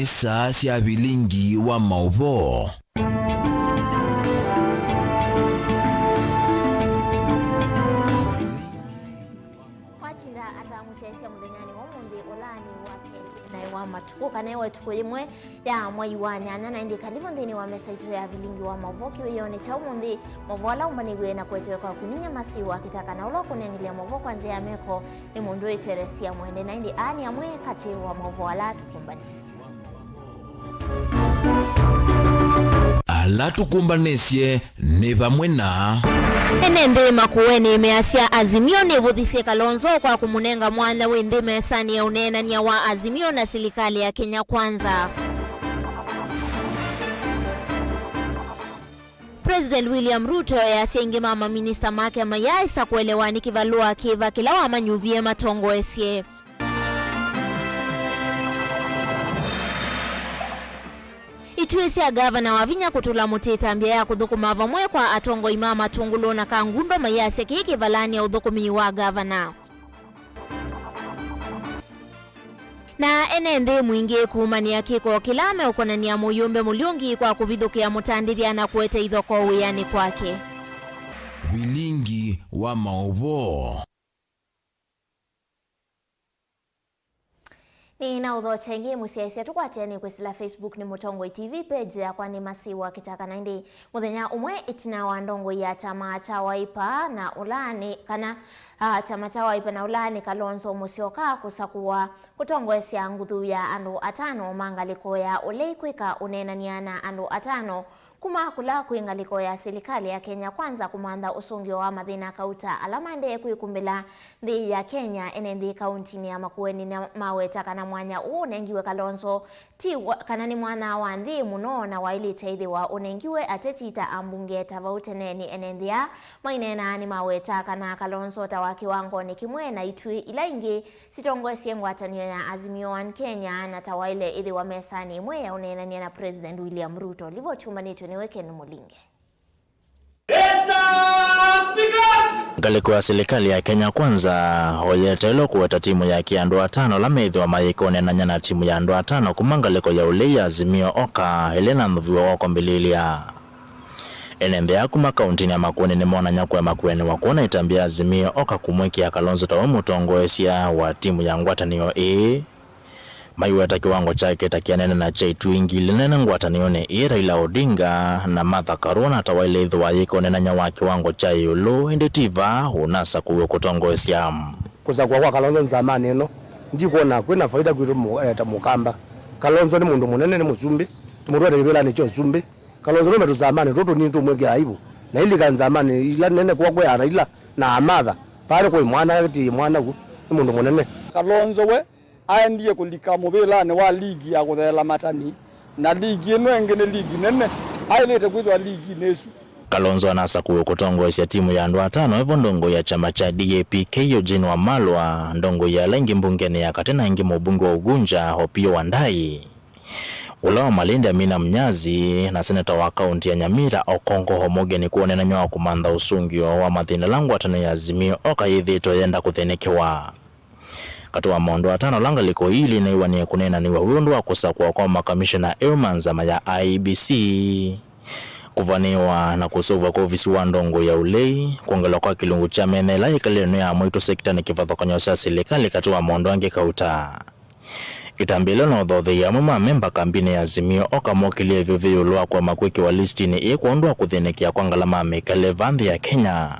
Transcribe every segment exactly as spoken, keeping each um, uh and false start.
Nĩ saa sya vilingi wa maũvoo. Watinda ata mũsyaĩĩsya mũthenyanĩ wa ũmũnthĩ, ũla nĩ wa kelĩ naĩ wa matukũ, kana wa ĩtukũ yĩmwe ya mwai wa nyanya, na ĩndĩ kalivu nthĩnĩ wa mesa itũ ya vilingi wa maũvoo kĩwĩonĩ kya ũmũnthĩ. Maũvoo ala ũmbanĩw'e na kũetewe kwa kũninya masiwa kĩtaka na ũla ũkũnengeleea maũvoo kwa nzĩa ya meko nĩ mũndũ wĩ Teresia Mwende, na ĩndĩ aa nĩ amwe katĩ wa maũvoo ala tũkũmbanĩsye. Ala tũkũmbanĩsye nĩ vamwe na. Ene nthĩ Makueni measya Azimio nĩvũthisye Kalonzo kwa kũmũnenga mwanya wĩ nthĩ mesanĩ ya ũneenany'a wa Azimio na silikalĩ ya Kenya Kwanza. President William Ruto easya aingĩ ma maminista make mayaaĩsa kũelewa nĩ kĩvalũa kĩva kĩla wamanyuvie matongoesye. Ituĩ sya ngavana Wavinya kũtũla mũtĩ ĩtambya ya kũthũkũma vamwe kwa atongoi ma Matũngũlũ na Kangundo mayasya kĩĩ kĩvalany'a ũthũkũmi wa ngavana. Na ene nthĩ mwingĩ kũumanĩa kĩko kĩla meũkonany'a mũyũmbe Mũlyũngi kwa kũvithũkĩa mũtandĩthya na kũete ithokoo wĩanĩ kwake. Vilingi wa maũvoo. Nĩ na ũthokya ĩngĩ mũsyaĩĩsya tũkwatĩanĩ kwĩsĩla Facebook nĩ Mũtongoi T V, page yakwa nĩ Masiwa Kĩtaka. Na ĩndĩ mũthenya ũmwe ĩtina wa ndongoi ya kyama kya Wiper na ũla nĩ kana, ah, kyama kya Wiper na ũla nĩ Kalonzo Musyoka kũsakũwa kũtongoesya nguthu ya andũ atano ma ngalĩko ya ũlei kwĩka ũneenany'a na andũ atano kuma kũla kwĩ ngalĩko ya silikalĩ ya Kenya Kwanza kũmantha ũsũngĩo wa mathĩna kauta ala maendee kwĩkumbĩla nthĩ ya Kenya. Ene nthĩ kauntinĩ ya Makueni nĩmaweta kana mwanya ũũ ũnengiwe Kalonzo ti wa, kana nĩ mwanya wa nthĩ mũno na waĩlĩte ĩthĩwa ũnengiwe ateti ta ambunge. Ta vau tene nĩ ene nthĩ aa maineenaa nĩmaweta kana Kalonzo ta wa kĩwangonĩ kĩmwe na ituĩ ila ingĩ sitongoesye ngwatanĩo ya Azimio One Kenya, na ta waĩle ĩthĩwa mesanĩ ĩmwe ya ũneenany'a na President William Ruto. Livoti ũmbanĩtw'e nĩwe Ken Mũlinge. Ngalĩko ya silikalĩ ya Kenya Kwanza, o yeteelwe kũweta timu ya kĩ andũ atano ala meĩthĩwa mayĩka ũneenany'a na timu ya andũ atano kuma ngalĩko ya ũlei ya Azimio Oka ĩla ĩnanthũviw'a wa kwambĩlĩĩlya. Ene nthĩ aa kuma kauntinĩ ya Makueni nĩmonany'a kũema kũenewa kwona ĩtambya ya Azimio Oka kũmwĩkĩa Kalonzo ta we mũtongoesya wa timu ya ngwatanĩo ĩĩ. Maiweta kĩwango kyake ta kĩanene na kya ituĩ ingĩ ila nene ngwatanĩonĩ ĩĩ, Raila Odinga na Martha Karua, na ta waĩle ĩthĩwa ayĩka ũneenany'a wa kĩwango kya ĩũlũ, ĩndĩ ti vaa ũnasakũiwe kũtongoesya. Kũsakũa kwa Kalonzo nzamanĩ ĩno, ndikwona kwĩ na faida kwitũ mũ-, eh, ta Mũkamba. Kalonzo nĩ mũndũ mũnene, nĩ mũsumbĩ, tũmũtwete kĩvĩlanĩ kya ũsumbĩ. Kalonzo nũme tũzamanĩ tũtũ tũnini tũmwĩkĩa aibu, na ilika nzamanĩ ila nene kwa kwĩ Raila na Martha, paa nĩ kwĩ mwana, ti mwana w'o, nĩ mũndũ mũnene. Kalonzo we aendie kũlika mũvĩlanĩ wa ligi ya kũtheela matani, na ligi ĩno ĩngĩ nĩ ligi nene, aĩlĩte kwĩthĩwa liginĩ ĩsu. Kalonzo anasakũiwe kũtongoesya timu ya andũ atano, evo ndongoi ya kyama kya D A P K Eugene Wamalwa, ndongoi ya ala ingĩ mbungenĩ ya katĩ na ĩngĩ mũmbunge wa Ugunja Opiyo Wandayi, ũla wa Malindi Amina Mnyazi, na seneta wa kaunti ya Nyamira Okongo Omogeni kũonenany'a wa kũmantha ũsũngĩo wa mathĩna ala ngwatanĩo ya Azimio Oka yĩthĩĩtwe yenda kũthĩnĩkĩwa. Katĩ wa maũndũ atano ala ngalĩko ii ilĩ inaiwanĩe kũneenanĩw'a wĩ ũndũ wa kũsakũa kwa makamishona eũ ma nzama ya I E B C, kũvanĩwa na kũseũvw'a kwa ovisi wa ndongoi ya ũlei, kwongelwa kwa kĩlungu kya mĩthenya ĩla yĩkalĩle nĩ ya mwaitũ sekitanĩ kĩvathũkany'o sya silikalĩ, katĩ wa maũndũ angĩ kauta. Ĩtambya ĩla na ũthothei amwe ma amemba kambinĩ ya Azimio Oka mokĩlile vyũvĩ ĩũlũ wa kũema kwĩkĩwa listinĩ ĩĩ kwondũ wa kũthĩnĩkĩa kwa ngalama ya mĩkalĩle vaa nthĩ ya Kenya.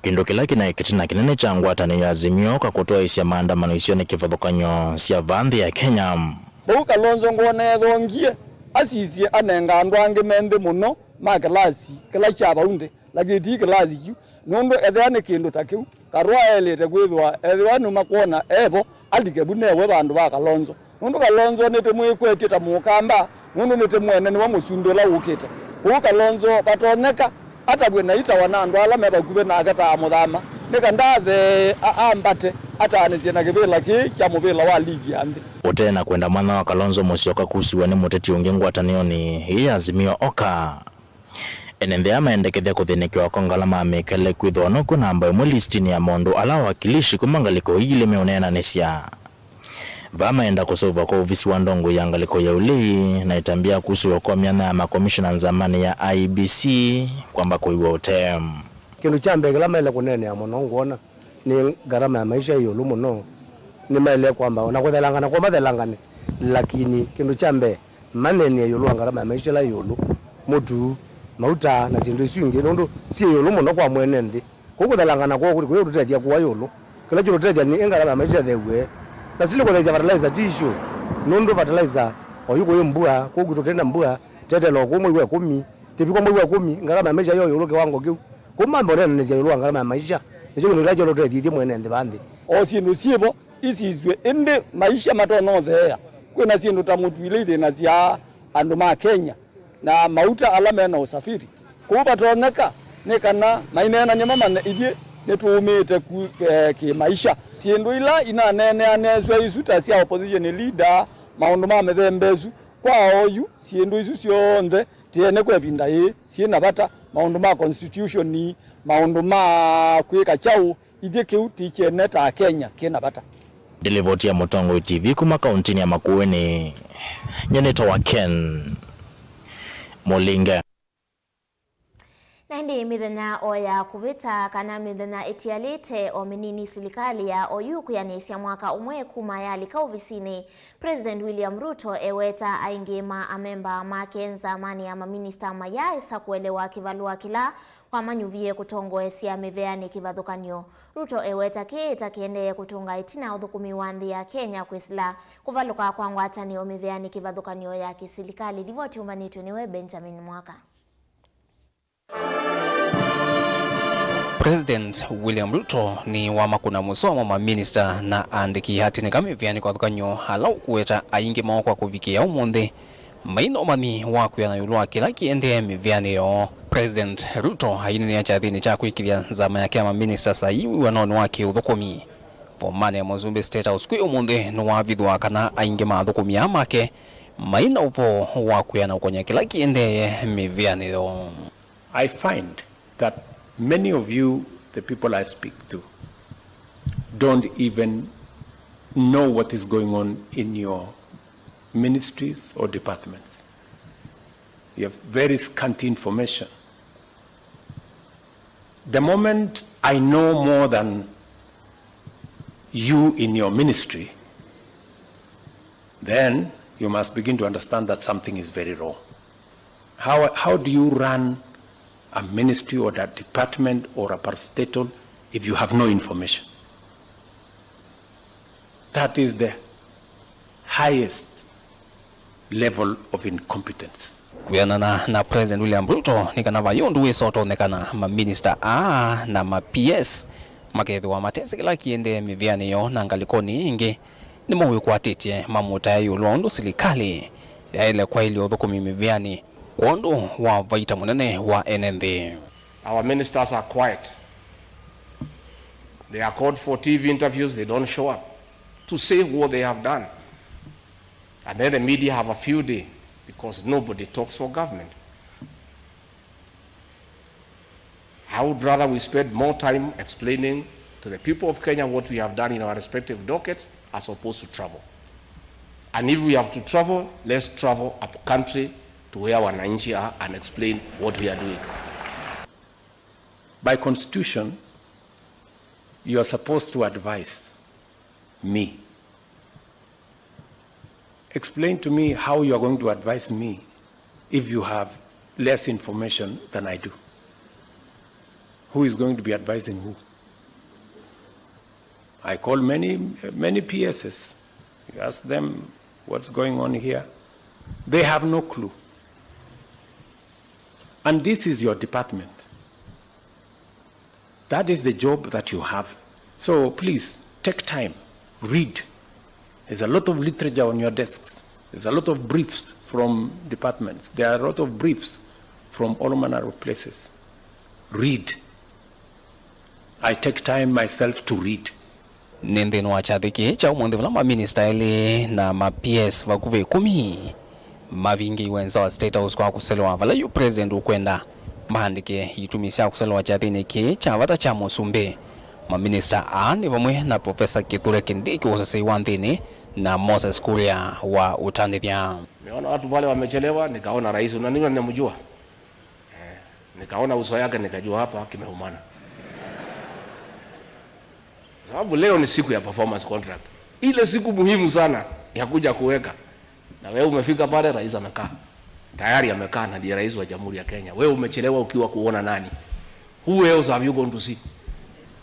Kĩndũ kĩla kĩnaĩ kĩtina kĩnene kya ngwatanĩo ya Azimio Oka kũtwaĩĩsya maandamano isionĩ kĩvathũkany'o sya vaa nthĩ ya Kenya. Vau Kalonzo ngwona ethongie, asisye anenga andũ angĩ me nthĩ mũno ma kĩlasi kĩla kya vau nthĩ, lakini ti kĩlasi kyu, nũndũ ethĩwa nĩ kĩndũ ta kĩu, Karua aĩlĩte kwĩthĩwa ethĩwa nĩmakwona evo, alike vu newe vandũ va Kalonzo. Nũndũ Kalonzo nĩtũmwĩkwetye ta Mũkamba, nũndũ nĩtũmwene nĩwe mũsumbĩ ũla wũkĩte. Kwoou Kalonzo vatonyeka atavw'e na itawa na andũ ala me vakuvĩ nake ta amũthama, nĩ kana athee a-, ambate ataanĩsye na kĩvĩla kĩĩ kya mũvĩla wa ligi ya nthĩ. Ũtee na kwenda mwanya wa Kalonzo Musyoka kusiw'a nĩ mũteti ũngĩ ngwatanĩonĩ ĩĩ ya Azimio Oka. Ene nthĩ aa maendekethya kũthĩnĩkĩwa kwa ngalama ya mĩkalĩle kwĩthĩwa nokw'o namba ĩmwe listinĩ ya maũndũ ala awakilishi kuma ngalĩko ii ilĩ meũneenanĩsya. Vaa maenda kũseũvw'a kwa ovisi wa ndongoi ya ngalĩko ya ũlei na ĩtambya ya kusũĩwa kwa myanya ya makomishona nzamanĩ ya I E B C kwamba kũiw'a ũtee. Kĩndũ kya mbee kĩla maĩle kũneenea mũno ngwona nĩ ngarama ya maisha ĩ ĩũlũ mũno. Nĩmaĩle kwamba ona kũthelangana kwa mathelangane, lakini kĩndũ kya mbee maneenea ĩũlũ wa ngarama ya maisha ĩla ĩ ĩũlũ, mũtu, mauta na syĩndũ isu ingĩ, nũndũ syĩ ĩũlũ mũno kwa mwene nthĩ. Kũu kũthelangana kwoo kũi kũyũtũtethya kũa ĩũlũ. Kĩla kĩũtũtethya nĩ ngarama ya maisha ĩtheew'e. Na sili kũtheesya fertilizer ti issue, nũndũ fertilizer oyu kũi mbua, kũu kwitũ tũte na mbua, tetelo kũu mwei wa ĩkũmi, tĩvika mwei wa ĩkũmi, ngarama ya maisha yo ĩũlũ kĩwango kĩu. Kũu mambe ũneenanĩsya ĩũlũ wa ngarama ya maisha, nĩkyo kĩndũ kĩla kĩũtũtethĩthye mwene nthĩ va nthĩ. O syĩndũ syĩvo isisw'e, ĩndĩ maisha matonya ũtheea. Kwĩna syĩndũ ta mũtu ila ithĩnasya andũ ma Kenya na mauta ala me na ũsafiri. Kwoou vatonyeka nĩ kana maineenany'a mamanye ithyĩ nĩtũũmĩĩte ku, eh, kĩ-maisha. Syĩndũ ila inaneeneanĩasw'a isu ta sya opposition leader, maũndũ ma mĩthemba ĩsu, kwa oyu, syĩndũ isu syonthe ti ene kwa ĩvinda yĩĩ syĩ na vata, maũndũ ma constitution, maũndũ ma kwĩka kyaũ, ithyĩ kĩu ti kyene ta Akenya kĩ na vata. Ndilivoti ya Mũtongoi T V kuma kauntinĩ ya Makueni, nyie nĩtawa Ken Mũlinge. Na ĩndĩ mĩthenya o ya kũvĩta kana mĩthenya ĩtialĩte o mĩnini, silikalĩ ya oyu kwĩanĩsya mwaka ũmwe kuma yalika ovisinĩ. President William Ruto eweta aingĩ ma amemba make nzamanĩ ya maminista mayaaĩsa kũelewa kĩvalũa kĩla wamanyuvie kũtongoesya mĩveanĩ kĩvathũkany'o. Ruto eweta kĩĩ ta kĩendee kũtũnga ĩtina ũthũkũmi wa nthĩ ya Kenya kwĩsĩla kũvalũka kwa ngwatanĩo mĩveanĩ kĩvathũkany'o ya kĩsilikalĩ. Livoti ũmbanĩtw'e nĩwe Benjamin Mwaka. President William Ruto nĩwamakũna mũsomo maminista na aandĩki atinĩka mĩveanĩ kĩvathũkany'o ala ũkũweta aingĩ moo kwa kũvikĩa ũmũnthĩ mai na ũmanyi wa kwĩana ĩũlũ wa kĩla kĩendee mĩveanĩ yoo. President Ruto aineenea kyathĩnĩ kya kwĩkĩlya nzama yake ya maminista saii wĩwanonĩ wa kĩũthũkũmi. Vomanĩ ya Mũsumbĩ State House kwĩ ũmũnthĩ nĩwavithũa kana aingĩ ma athũkũmi aa make mai na ũvoo wa kwĩana ũkony'a kĩla kĩendee mĩveanĩ yoo. I find that many of you, the people I speak to, don't even know what is going on in your ministries or departments. You have very scanty information. The moment I know more than you in your ministry, then you must begin to understand that something is very wrong. How, how do you run a ministry or a department or a parastatal if you have no information? That is the highest level of incompetence. Kwĩanana na President William Ruto, nĩ kana vai ũndũ wĩsa ũtonyekana, maminista aa na ma P S makethĩwa matesĩ kĩla kĩendee mĩvĩanĩ yoo na ngalĩkonĩ ĩngĩ, nĩmawĩkwatĩtye mamũtae ĩũlũ wa ũndũ silikalĩ yaĩle kwaĩlya ũthũkũmi mĩvĩanĩ kwondũ wa vaita mũnene wa ene nthĩ. Our ministers are quiet. They are called for T V interviews, they don't show up to say what they have done. And then the media have a field day because nobody talks for government. I would rather we spend more time explaining to the people of Kenya what we have done in our respective dockets as opposed to travel. And if we have to travel, let's travel up country to where wananchi are and explain what we are doing. By constitution, you are supposed to advise me. Explain to me how you are going to advise me if you have less information than I do. Who is going to be advising who? I call many, many P Ss. You ask them what's going on here. They have no clue. And this is your department. That is the job that you have. So please, take time, read. There's a lot of literature on your desks. There's a lot of briefs from departments. There are a lot of briefs from all manner of places. Read. I take time myself to read. Nĩ nthĩnĩ wa kyathĩ kĩĩ kya ũmũnthĩ vala maminista elĩ na ma P S vakuvĩ ĩkũmi mavingĩiwe nza wa State House kwa kũselewa, vala yu President ũkwenda maandĩke itumi sya kũselewa kyathĩnĩ kĩĩ kya vata kya mũsumbĩ. Maminista aa nĩ vamwe na Professor Kithure Kindiki, ũsesei wa nthĩnĩ, na Moses Kuria wa Ũtandĩthya. Nimeona watu pale wamechelewa, nikaona rais, unajua ninamjua. Eh, nikaona uso yake, nikajua hapa kimeumana. Sababu leo ni siku ya performance contract. Ile siku muhimu sana ya kuja kuweka. Na wewe umefika pale, rais amekaa. Tayari amekaa na ndiye rais wa Jamhuri ya Kenya. Wewe umechelewa ukiwa kuona nani? Who else have you gone to see?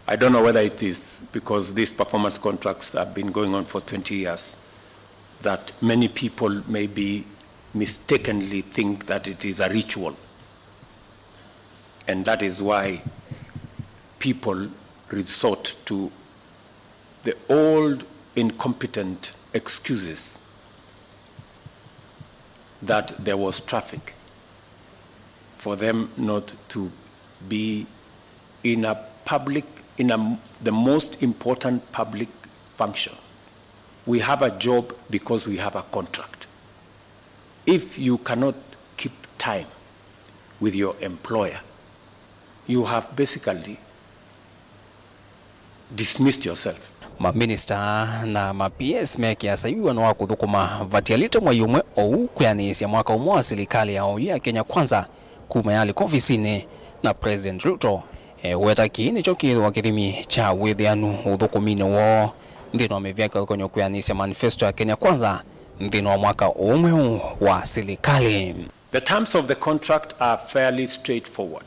I don't know whether it is because these performance contracts have been going on for twenty years that many people maybe mistakenly think that it is a ritual. And that is why people resort to the old incompetent excuses that there was traffic for them not to be in a public, in a, the most important public function. We have a job because we have a contract. If you cannot keep time with your employer, you have basically dismissed yourself. Maminista na ma P S mekĩasa wĩw'ano wa kũthũkũma vatialĩte mwei ũmwe oou kwĩanĩĩsya mwaka ũmwe wa silikalĩ ya oyu ya Kenya Kwanza kuma yalika ovisinĩ, na President Ruto eweta kĩĩ nĩkyo kĩĩthĩwa kĩthimi kya wĩthĩanu ũthũkũminĩ woo nthĩnĩ wa mĩvĩa kĩvathũkany'o kwĩanĩĩsya manifesto ya Kenya Kwanza nthĩnĩ wa mwaka ũũ mweũ wa silikalĩ. The terms of the contract are fairly straightforward.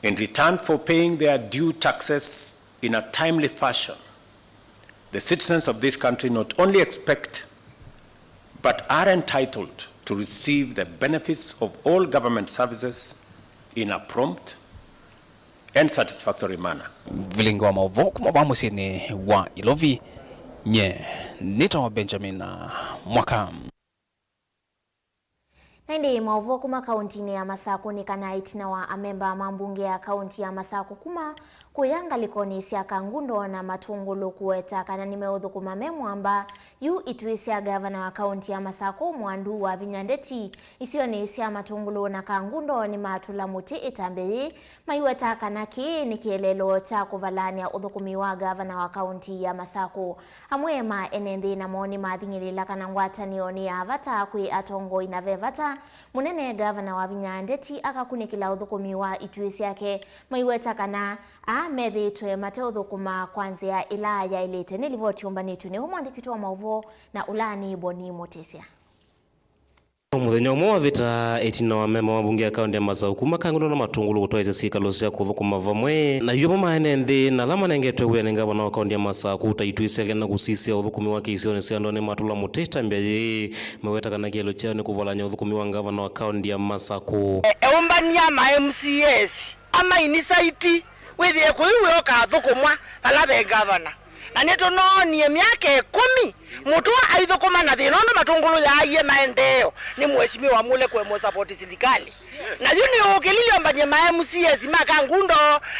In return for paying their due taxes in a timely fashion, the citizens of this country not only expect but are entitled to receive the benefits of all government services in a prompt and satisfactory manner. Vilingi wa maũvoo kuma vaa mũsyĩnĩ wa Ilovi, nye nĩtawa Benjamin Mwaka. Na ĩndĩ maũvoo kuma kaũntinĩ ya Masakũ nĩ kana ĩtina wa amemba ma mbunge ya kaũnti ya Masakũ kuma kũya ngalĩkonĩ sya Kangundo na Matũngũlũ kũweta kana nĩmeũthũkũma me mwamba yu ituĩ sya ngavana wa kaũnti ya Masakũ Mwandu Wavinya Ndeti isionĩ sya Matũngũlũ na Kangundo nĩmatũla mũtĩ ĩtambya yĩĩ, maiweta kana kĩĩ nĩ kĩeleelo kya kũvalaanĩa ũthũkũmi wa ngavana wa kaũnti ya Masakũ. Amwe ma ene nthĩ namo nĩmathing'ĩlĩĩla kana ngwatanĩo nĩ ya vata kwĩ atongoi, na ve vata mũnene ngavana Wavinya Ndeti akakunĩkĩla ũthũkũmi wa ituĩ syake, maiweta kana aa methĩĩtwe mateũthũkũma kwa nzĩa ĩla yaĩlĩte. Nĩ livoti yũmbanĩtw'e nĩ ũmwe mwandĩki witũ wa maũvoo na ũla nĩ Boni Mũtĩsya. O mũthenya ũmwe wavĩta, ĩtina wa amemba ma mbunge ya kaũnti ya Masakũ kuma Kangundo na Matũngũlũ kũtwaĩĩsya syĩkalo sya kũthũkũma vamwe na yu amwe ma ene nthĩ na ala manengetwe wĩa nĩ ngavana wa kaũnti ya Masakũ ta ituĩ syake na kũsisya ũthũkũmi wake isionĩ sya ndũanĩ matũla mũtĩ ĩtambya yĩĩ, maiweta kana kĩeleelo kyao nĩ kũvalany'a ũthũkũmi wa ngavana wa kaũnti ya Masakũ. Eũmbany'a ma M C As, ama inisaiti, wĩthĩe kũu wĩa ũkathũkũmwa vala ve ngavana. Na nĩtũnoonie myaka ĩkũmi Mũtũa aithũkũma na thĩna ũndũ Matũngũlũ yaaie maendeeo nĩ Mheshimiwa Mule kũemwa ũsapoti silikalĩ. Na yu nĩũkĩlilye ũmbany'e ma M C As ma Kangundo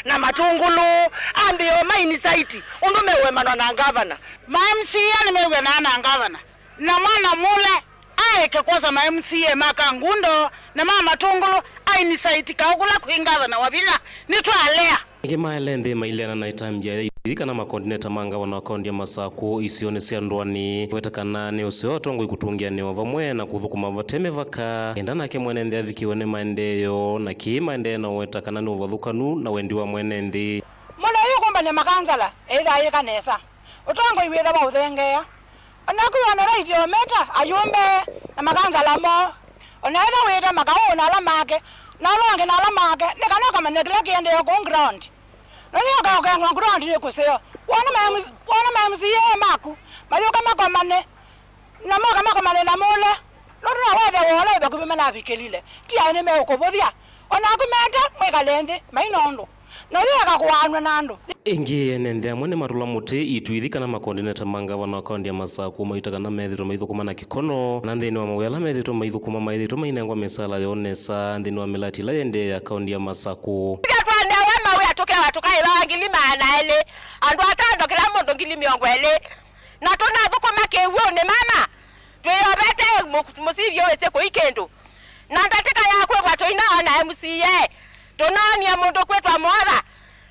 na Matũngũlũ, ambĩĩo ma inisaiti ũndũ meũemanwa na ngavana. Ma M C A nĩmew'anaa na ngavana, na mwana Mule aeke kwosa ma M C A ma Kangundo na ma Matũngũlũ, a inisaiti kaũ kũla kwĩ ngavana Wavinya, nĩtwalea. Ĩngĩ ma ene nthĩ maileana na ĩtambya yĩĩ kana makondineta ma ngavana wa kaũnti ya Masakũ isionĩ sya ndũanĩ, weta kana nĩ ũseo atongoi kũtũngĩanĩwa vamwe na kũthũkũma vate mĩvaka, enda nake mwene nthĩ avikĩwe nĩ maendeeo, na kĩĩ maendee na ũweta kana nĩ ũvathũkanu na wendi wa mwene nthĩ. Mũno yu kũmbany'a makansala ĩthaĩka nesa, ũtongoi wĩtha wa ũthengeea. O naku wĩona right ya ũmeta ayũmbe na makansala moo, o na ethĩwa wĩta makaũ na ala make, na ala angĩ na ala make, nĩ kana ũkamanya kĩla kĩendee kũu ground. Nũyĩũka ũkeng'wa ground nĩ kũseo. Wona ma M C, wona ma M C A maku mayũka makomane, na moka makomane na Mule, nũndũ no wethe woola wĩ vakuvĩ manavikĩlile. Ti aĩ nĩmeũkũvũthya. O naku mete mwĩkale nthĩ, maina ũndũ. Na ũyĩeka kũaanw'a na andũ. Ĩngĩ, ene nthĩ amwe nĩmatũla mũtĩ ituithi kana makondineta ma ngavana wa kaũnti ya Masakũ mayuta kana methĩtwe maithũkũma na kĩkono, na nthĩnĩ wa mawĩa ala methĩtwe maithũkũma maĩthĩtwe mainengwa mĩsaala yoo nesa nthĩnĩ wa mĩlati ĩla yendee ya kaũnti ya Masakũ. Ĩthe twanewa mawĩa tũkewa tũkaĩvawa ngili maana elĩ, andũ atano kĩla mũndũ ngili mĩongo ĩlĩ, na tũnathũkũma kĩw'ũnĩ mama, twĩyovete mũ-, mũsivyo wĩsĩ kũi kĩndũ. Na ndatĩka ya kwĩw'a tũinaona M C A, tũnoonie mũndũ kwĩtwa Motha,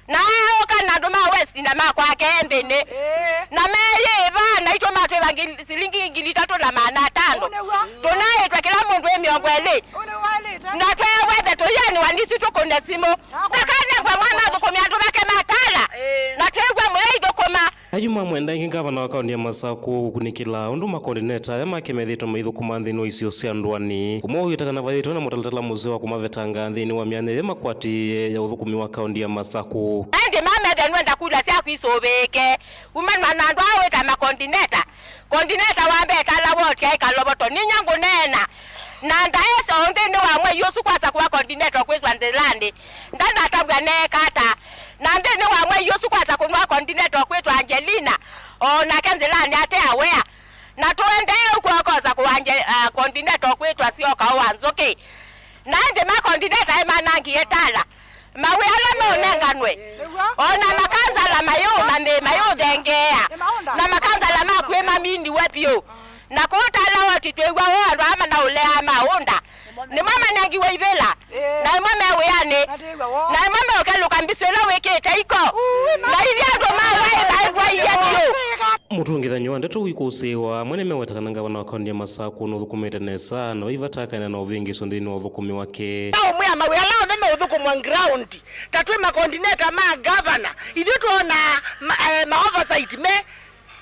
na aũka na andũ ma West na makwake nthĩnĩ. Ĩĩ. Na meyĩva, ngili- silingi ngili itatũ na maana atano. Ũnĩw'a. Tũnaĩtwe kĩla mũndũ ĩ mĩongo ĩlĩ. Ũnĩwaĩlĩte. Na tweewethe tũianĩwa nisi tũkũne simũ. Takanengwe mwana athũkũme andũ make matala. Ĩĩ. Na twĩw'a mũya ithũkũma. Ayuma mwenda ĩngĩ ngavana wa kaunti ya Masakũ kũkunĩkĩla ũndũ makondineta aya make methĩĩtwe maithũkũma nthĩnĩ wa isio sya ndũanĩ. Ũmwe ũyĩta kana vathĩĩtwe na mũtalatala mũseo wa kũmavetanga nthĩnĩ wa myanya ĩla makwatĩe ya ũthũkũmi wa kaunti ya Masakũ. Ĩndĩ mamethe nĩwenda kula syaku isũvĩĩke. Umanwa na andũ aa wĩta makondineta. Kondineta wa mbee tala woti aĩ Kaloboto, ninya ngũneena. Na ndaesa o nthĩnĩ wa mwei ũsu kwasa kũa kondineta ũkwĩswa nzĩlanĩ. Ndanatavw'a neeka ata? Na nthĩnĩ wa mwei ũsu kwasa kũnwa kondineta ũkwĩtwa Angelina, o nake nzĩlanĩ ate awea. Na tũendee ũkw'o akosa kũwa Ange- ah, kondineta ũkwĩtwa Syoka wa Nzũkĩ. Na ĩndĩ makondineta ĩmanangie tala. Mawĩa ala meũnenganwe. O na makansala mayũ- mamĩ- mayũthengeea. Na makansala makwĩ maminiwe vyũ. Na kũu tala woti twĩw'a woo andũ aa manaũleaa maũnda. Nĩmo manengiwe ivĩla. Na ĩmwe me wĩanĩ. Na ĩmwe meũkelũka mbisũ ĩla wĩkĩte iko. Na ithyĩ andũ ma waĩ maĩtwaie vyũ. Mũtũngĩthany'o wa ndeto wĩkũsĩĩwa amwe nĩmeweta kana ngavana wa kaunti ya Masakũ nũthũkũmĩte nesa na vai vata akaenda na ũvĩngĩĩsyo nthĩnĩ wa ũthũkũmi wake. Ũmwĩa mawĩa ala onthe meũthũkũmwa ground, ta twĩ makondineta ma ngavana, ithyĩ twonaa ma, eh, ma oversight me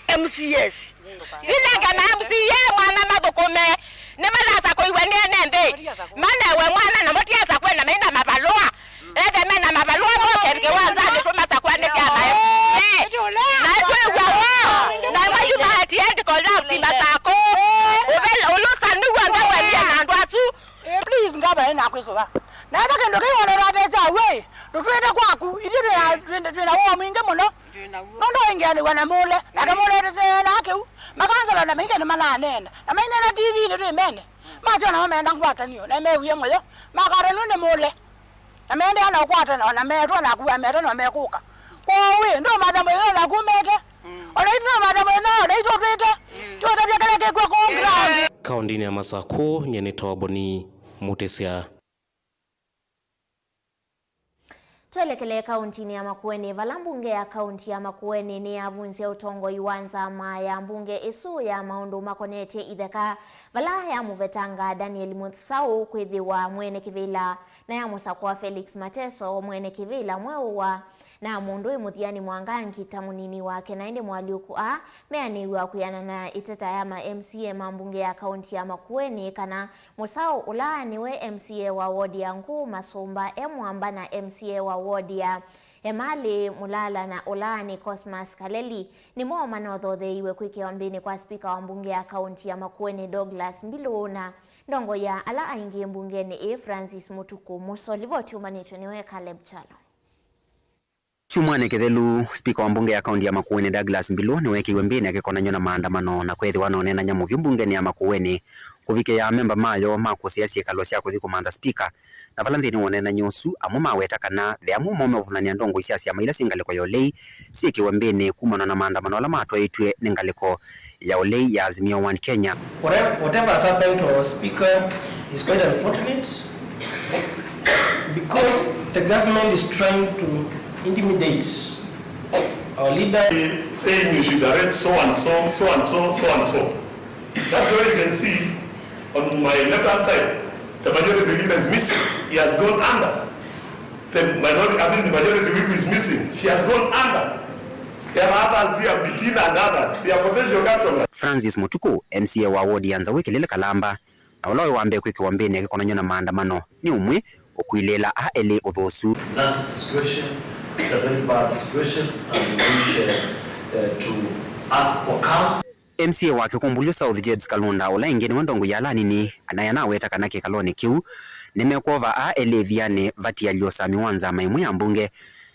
M C As. Sinenge ma M C A mwana mathũkũme, nĩmathasa kũiwe nĩ ene nthĩ. Manewe mwana na mũtiasa kwenda maina mavalũa. Ethe mena mavalũa moke kĩwanzanĩ tũmasakwanĩsya ma M C A. Na twĩw'a woo. Na mayumaati eti corrupt Masakũ. Ũvela ũlũsanu w'onthe wendie na andũ asu. Eh, please, ngavana, nakwĩsũva. Na ethwa kĩndũ kĩu wonetwa te kya w'o, tũtwĩte kwaku. Ithyĩ twĩna, twĩna, twĩna woo mwingĩ mũno. Nũndũ waingĩanĩw'a na mũle, nake mũle tũseenaa kĩu. Makansala na maingĩ nĩmananeena. Na maineena T V-inĩ twĩ mene. Makyona namo meenda ngwatanĩo, na mewie mũyo. Makwatanĩo nĩ mũle. Na meendeea na ũkwatana, o na meetwa na akua meetwa na mekũka. Kwoou ĩ, ndũmatha mũyo naku ũmete. O na itũ ndũmatha mũyo, o na itũ twĩte. Tũtavya kĩla kĩkw'a kũũ ground. Kaũndĩnĩ ya Masakũ, nyie nĩ Toboni Mũtĩsya. Twelekele kaũntĩnĩ ya Makueni, vala mbunge ya kaũntĩ ya Makueni nĩyavunzya ũtongoi wa nzama ya mbunge ĩsu ya maũndũ makonetye itheka, vala yamũvetanga Daniel Mũsaũ kwĩthĩwa mwene kĩvĩla na yamũsakũa Felix Mateso mwene kĩvĩla mweũ wa na mũndũ wĩ mũthianĩ Mwangangi ta mũnini wake, na ĩndĩ moalyũku aa meanĩw'a kwĩanana ĩteta ya ma M C A ma mbunge ya kaũntĩ ya Makueni kana Mũsaũ, ũla nĩwe M C A wa ward ya Ngũũ Masũmba e Mwamba na M C A wa ward ya Emali Mũlala na ũla nĩ Cosmas Kaleli, nĩmo manothotheiwe kwĩkĩwa mbĩnĩ kwa spika wa mbunge ya kaũntĩ ya Makueni Douglas Mbilũ na ndongoi ya ala aingĩ mbungenĩ ĩĩ Francis Mũtukũ. Mũso livoti ũmanĩtwe nĩwe Caleb Kyalo. Kyumwanĩ kĩthelu, spika wa mbunge ya kaũntĩ ya Makueni Douglas Mbilũ nĩweekĩiwe mbĩnĩ akĩkonany'a na maandamano na kwĩthĩwa anoneenany'a mũvyũ mbungenĩ ya Makueni kũvikĩa amemba mayo ma kũsea syĩkalo sya kũthi kũmantha spika, na vala nthĩnĩ wa ũneenany'a ũsu, amwe maweta kana ve amwe moo meũvũnany'a ndongoi sya syama ila syĩ ngalĩko ya ũlei syĩkĩwe mbĩnĩ kumana na maandamano ala matwaĩtw'e nĩ ngalĩko ya ũlei ya Azimio One Kenya. Whatever, whatever has happened to our speaker is quite unfortunate because the government is trying to intimidate our leader. Saying you should arrest so and so, so and so, so and so. That's why you can see on my left hand side, the majority leader is missing. He has gone under. The minority, I mean, the majority whip is missing. She has gone under. There are others here, Bitina and others. They are potential customers. Francis Mũtukũ, M C A wa ward ya Nzaũ Ĩkĩlĩle Kalamba, na ũla waĩ wa mbee kwĩkĩwa mbĩnĩ akĩkonany'a na maandamano, nĩ ũmwe ũkwilĩĩla aa elĩ ũthũsu. Nasty situation, it's a very bad situation, and we wish, uh, uh, to ask for calm. M C A wa Kĩkũmbũlyo South Jed's Kalunda, ũla ĩngĩ nĩwe ndongoi ya ala anini, anaĩ anaweta kana kĩkalonĩ kĩu nĩmekwova aa elĩ ĩvianĩ vatialya ũsami wa nzama ĩmwe ya mbunge.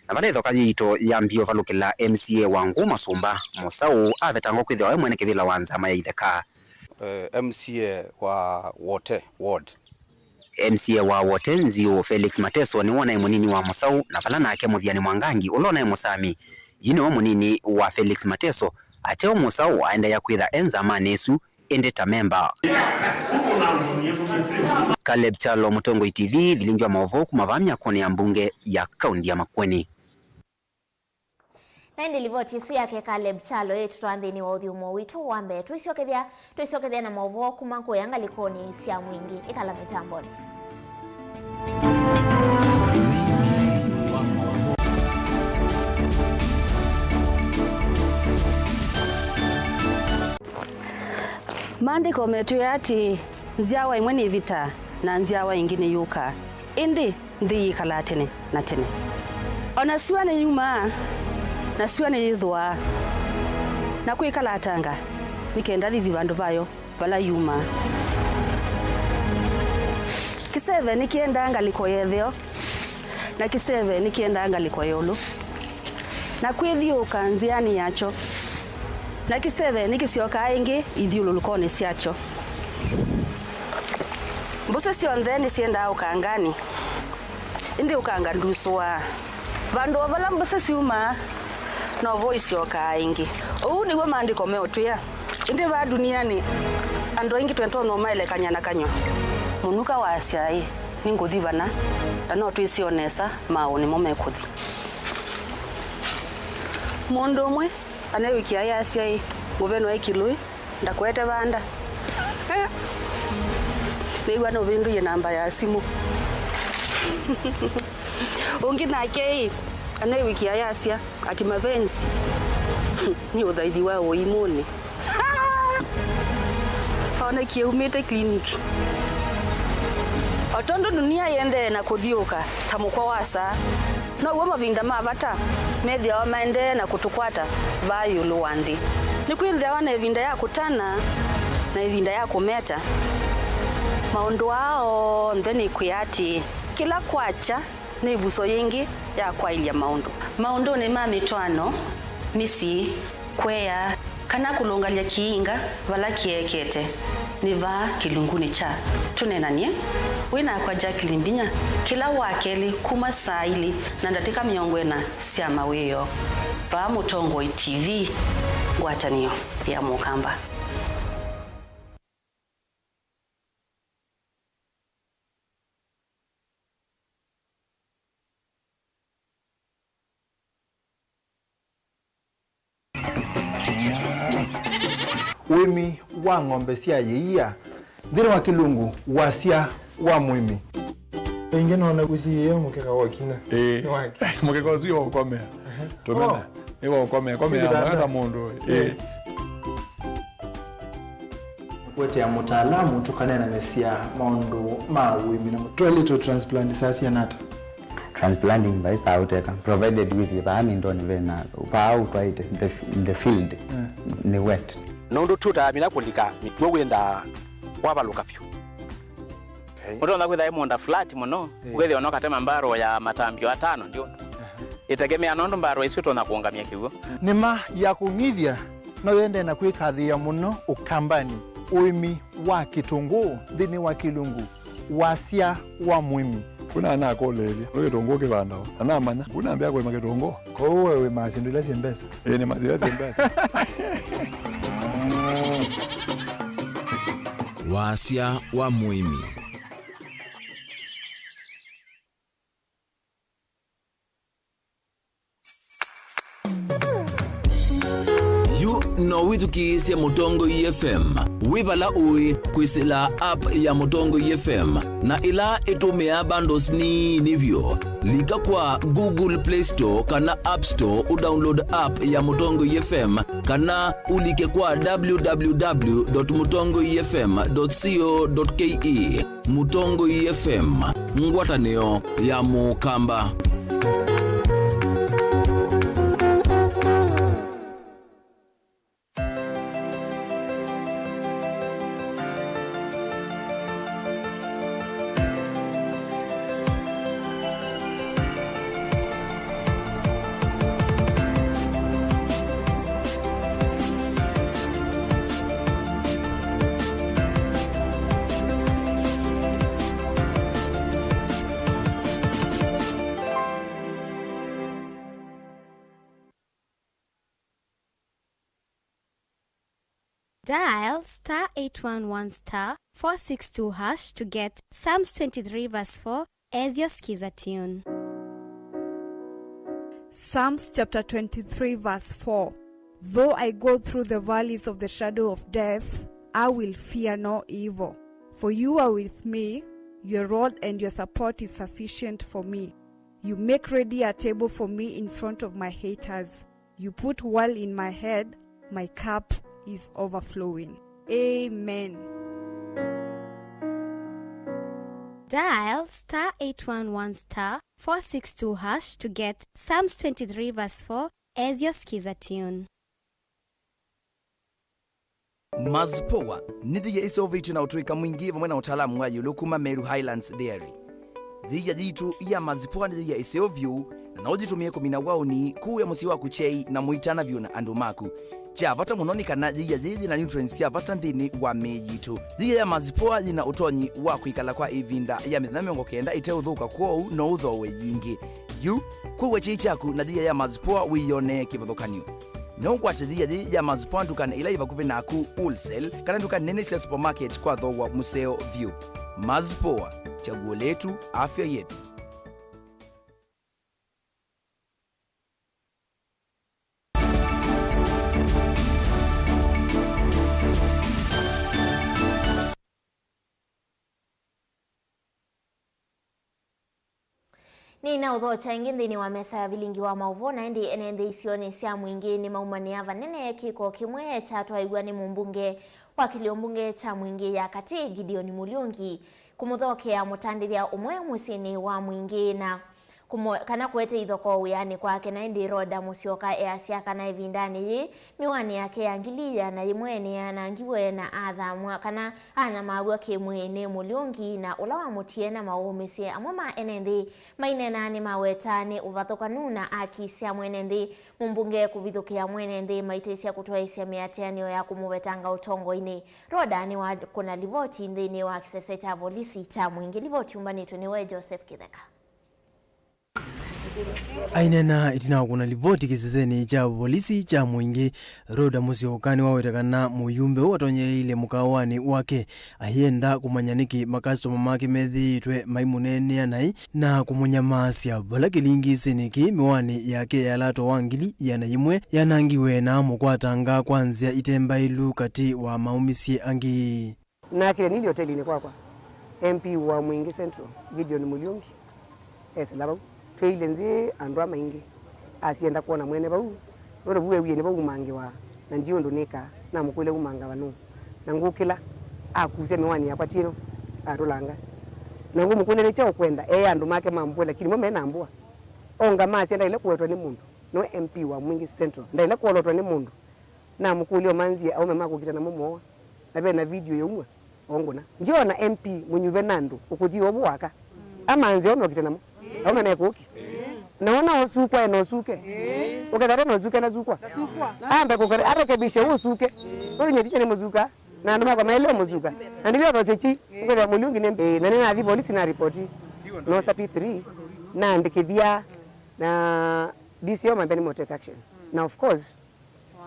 Na vala ĩthoka yĩito yambie ũvalũkĩla M C A wa Ngũũ Masũmba, Mũsaũ avetangwa kwĩthĩwa we mwene kĩvĩla wa nzama ya itheka. Eh, M C A wa Wote Ward. M C A wa Wote Nziũ, Felix Mateso, nĩwe ũnaĩ mũnini wa Mũsaũ, na vala nake Mũthiani Mwangangi, ũla ũnaĩ Mũsami, yu nĩwe mũnini wa Felix Mateso. Ateo Mũsaũ aendeea kwĩtha e nzamanĩ ĩsu, ĩndĩ ta memba. Caleb Kyalo, Mũtongoi T V, vilingi wa maũvoo kuma vaa myakũnĩ ya mbunge ya kaũntĩ ya Makueni. Na ĩndĩ livoti ĩsu yake Caleb Kyalo ĩtũtwaa nthĩnĩ wa ũthyũmũo witũ wa mbee. Twĩsyokethya, twĩsyokethya na maũvoo kuma kũya ngalĩkonĩ sya Mwingĩ. Ĩkala mĩtambonĩ. Maandĩko metwĩe atĩĩ, nzyawa ĩmwe nĩĩvitaa, na nzyawa ĩngĩ nĩyũkaa, ĩndĩ nthĩ yĩkalaa tene na tene. O na syũa nĩyumaa, na syũa nĩyĩthũaa, na kwĩkalatanga, nĩ kenda thithi vandũ vayo vala yumaa. Kĩseve nĩkĩendaa ngalĩko ya ĩtheo, na kĩseve nĩkĩendaa ngalĩko ya ĩũlũ, na kwĩthyũũka nzĩanĩ yakyo, na kĩseve nĩkĩsyokaa ĩngĩ ithyũlũlũkonĩ syakyo. Mbũsĩ syonthe nĩsyendaa ũkanganĩ, ĩndĩ ũkanga ndusũaa. Vandũ o vala mbũsĩ syumaa, novo isyokaa ĩngĩ. Ũu nĩw'o Maandĩko meũtwĩa. Ĩndĩ vaa ndunianĩ, andũ aingĩ twĩtonya ũmaelekany'a na kanyw'a. Mũnuka waasya, ĩ, nĩngũthi vana, na no twĩsĩ o nesa maaũ nĩmo mekũthi. Mũndũ ũmwe aneewĩkĩa ayasya, ĩ, ngũvenwa ĩ kĩlũĩ, ndakũete vanda. Nĩw'a nũvĩndũie namba ya simũ. Ũngĩ nake, ĩ, aneewĩkĩa ayasya, ati mavenzi nĩ ũthaithi wa ũimũnĩ. Onekie umĩte clinic. O tondũ dunia yĩendee na kũthyũũka ta mũkwa wa saa, now'o mavinda ma vata methĩawa maendee na kũtũkwata vaa ĩũlũ wa nthĩ. Nĩkwĩthĩawa na ĩvinda ya kũtana na ĩvinda ya kũmeta. Maũndũ aa onthe nĩkwĩa atĩĩ, kĩla kwakya nĩ ĩvuso yĩngĩ ya kwaĩlya maũndũ. Maũndũnĩ ma mĩtwaano, mĩsyĩ, kũea, kana kũlũngalya kĩinga vala kĩekete, nĩ vaa kĩlungunĩ kya Tũneenany'e. Wĩ nakwa Jacqueline Mbinya kĩla Wakelĩ kuma saa ilĩ na ndatĩka mĩongo ĩna sya mawĩoo, vaa Mũtongoi T V, ngwatanĩo ya Mũkamba. Ũĩmi wa ng'ombe sya yĩia nthĩnĩ wa kĩlungu, wasya wa mũĩmi. Ĩngĩ nona kũsiĩĩa mũkeka wa ũkinya. Ĩĩ. Nĩ wake. Mũkeka ũsu nĩ wa ũkomea. Tũmena. Oh. Nĩ wa ũkomea. Komea. Sivitanda. Mwana mũndũ. Ĩĩ. Ĩĩ. Kũetea mũtaalamu tũkaneenanĩsya maũndũ ma ũĩmi na mũtwaĩlĩtwe transplant saa siana ata? Transplanting vai saa ũteka, provided with vaa mindoni vena, vaa ũtwaĩte, the, the field, eh, nĩ wet. Nũndũ tũtamina kũlika mĩkw'ũ wĩthaa wavalũka vyũ. Okay. Ũtonya kwĩtha ĩ mũũnda flat mũno, eh, ũkethĩa no katema mbarũ ya matambio atano ndio. Aha. Ĩtegemea nũndũ mbarũ isu ũtonya kũũngamya kĩw'ũ. Nĩma ya kũng'ithya no yende na kwĩkathĩĩa mũno Ũkambanĩ, ũĩmi wa kĩtũngũũ nthĩnĩ wa kĩlungu, wasya wa mũĩmi. Kuna nakũlĩĩlye, nĩ kĩtũngũũ kĩvandawa, na namanya, kuna mbĩa kũĩma kĩtũngũũ. Kwoou we wĩmaa syĩndũ ila syĩ mbesa? Ĩĩ, nĩmaa ila syĩ mbesa. Wasya wa mũĩmi. Yu no wĩthukĩĩsye Mũtongoi F M wĩ vala ũĩ kwĩsĩla app ya Mũtongoi F M, na ĩla ĩtũmĩaa bundles nini vyũ. Lika kwa Google Play Store kana App Store ũdownload app ya Mũtongoi F M, kana ũlike kwa w w w dot mũtongoi f m dot co dot k e. Mũtongoi F M, ngwatanĩo ya Mũkamba. Dial star eight one one star four six two hash to get Psalms twenty-three verse four as your Skiza tune. Psalms chapter twenty-three, verse four. Though I go through the valleys of the shadow of death, I will fear no evil. For you are with me, your rod and your support is sufficient for me. You make ready a table for me in front of my haters. You put oil in my head, my cup is overflowing. Amen. Dial star eight one one star four six two hash to get Psalms twenty-three verse four as your skiza tune. Mazpoa nĩ thia ĩseũvĩtw'e na ũtũĩka mwingĩ vamwe na ũtaalamu wa ĩũlũ kuma Meru Highlands Dairy. Thia yitũ ya Mazpoa nĩ thia ĩseũ vyũ, na no ũyĩtũmĩe kũmina waũni, kũĩa mũsyĩ waku kyei, na mũitana vyũ na andũ maku. Kya vata mũno nĩ kana yia yĩĩ yĩ na nutrients sya vata nthĩnĩ wa mĩĩ yitũ. Yia ya Mazpoa yĩ na ũtonyi wa kwĩkala kwa ĩvinda ya mĩthenya mĩongo kenda ĩteũthũka, kwoou no ũthooe yingĩ. Yu, kũĩa kyei kyaku na yia ya Mazpoa wĩyonee kĩvathũkany'o. No ũkwate yia yĩĩ ya Mazpoa ndukanĩ ĩla yĩ vakuvĩ naku, wholesale, kana nduka nene sya supermarket kwa thooa mũseo vyũ. Mazpoa, chaguo letu, afya yetu. Nĩnaũthokya ĩngĩ nthĩnĩ wa mesa ya vilingi wa maũvoo, na ĩndĩ ene nthĩ isionĩ sya Mwingĩ nĩmaumanĩa vanene kĩko kĩmwe kyatwaĩw'a nĩ mũmbunge wa kĩlio mbunge kya Mwingĩ ya Katĩ, Gideon Mũliungi, kũmũthokea mũtandĩthya ũmwe mũsyĩnĩ wa Mwingĩ na kũmo-, kana kũete ithokoo wĩanĩ kwake. Na ĩndĩ Rhoda Mũsyoka easya kana ĩvindanĩ yĩĩ, mĩwanĩ yake ya ngili ĩana yĩmwe nĩyanangiwe na athamwa kana anyamaw'a kĩ-mwĩĩ nĩ Mũliungi, na ũla wamũtie na maũũmĩsye. Amwe ma ene nthĩ maineenaa nĩmawetaa nĩ ũvathũkanu na akisya mwene nthĩ mũmbunge kũvithũkĩa mwene nthĩ maitĩsya kũtwaĩsya mĩatĩanĩo ya kũmũvetanga ũtongoinĩ. Rhoda nĩwakũna livoti nthĩnĩ wa kĩsese kya volisi kya Mwingĩ. Livoti yũmbanĩtw'e nĩwe Joseph Kĩtheka. Aineena ĩtina wa kũna livoti kĩsesenĩ kya volisi kya Mwingĩ, Rhoda Mũsyoka nĩwaweta kana mũyumbe ũũ atonyeeile mũkawanĩ wake ayenda kũmanya nĩkĩ makasitoma make methĩĩtwe maimũneenea naĩ na kũmũnyamaasya vala kĩlingĩsĩnĩ kĩĩ mĩwanĩ yake ya lato wa ngili ĩana yĩmwe yanangiwe na amũkwatanga kwa nzĩa ite mbaĩlu katĩ wa maũmĩsye angĩ. Nakĩle nili otelinĩ kwakwa, M P wa Mwingĩ Central, Gideon Mũliungi, esĩla vau. Tweile nzĩ andũ a maingĩ, asyenda kwona mwene vau, nũndũ vu ewie nĩvo umangĩwa, na ndi ũndũ nĩkaa. Namũkũlya umanga va nũũ, na ngũkĩla, akusya mĩwani yakwa ti ĩno, atũlanga. Na ngũmũkũlya nĩ kyaũ ũkwenda, ee andũ make mambũe, lakini mo me na mbũa. Onga masya ndaile kũwetwa nĩ mũndũ, no M P wa Mwingĩ Central, ndaile kwolotwa nĩ mũndũ. Namũkũlya ũmanzie aũme ma kũkita namo mooa, na ve na video yaumw'a, ongũna. Ndyoona M P mũnyuve na andũ, ũkũthi ovu waka. Amanzie aũme ũkite namo. Aũme me kũki. Na ona ũsukwa ena ũsuke. Ũkethata na ũsuke na sukwa. Ambe kũkere, arekebishe ũsuke. Ũyũ nyetiche nĩ mũsuka. Na andũ makwa maelewa mũsuka. Na ndivyo those chi, ũkethia Mũliungi nĩ, eh, na nĩnathi polisi na ripoti. Nosa P three, naandĩkĩthia na D C O mambe nĩ take action. Na of course,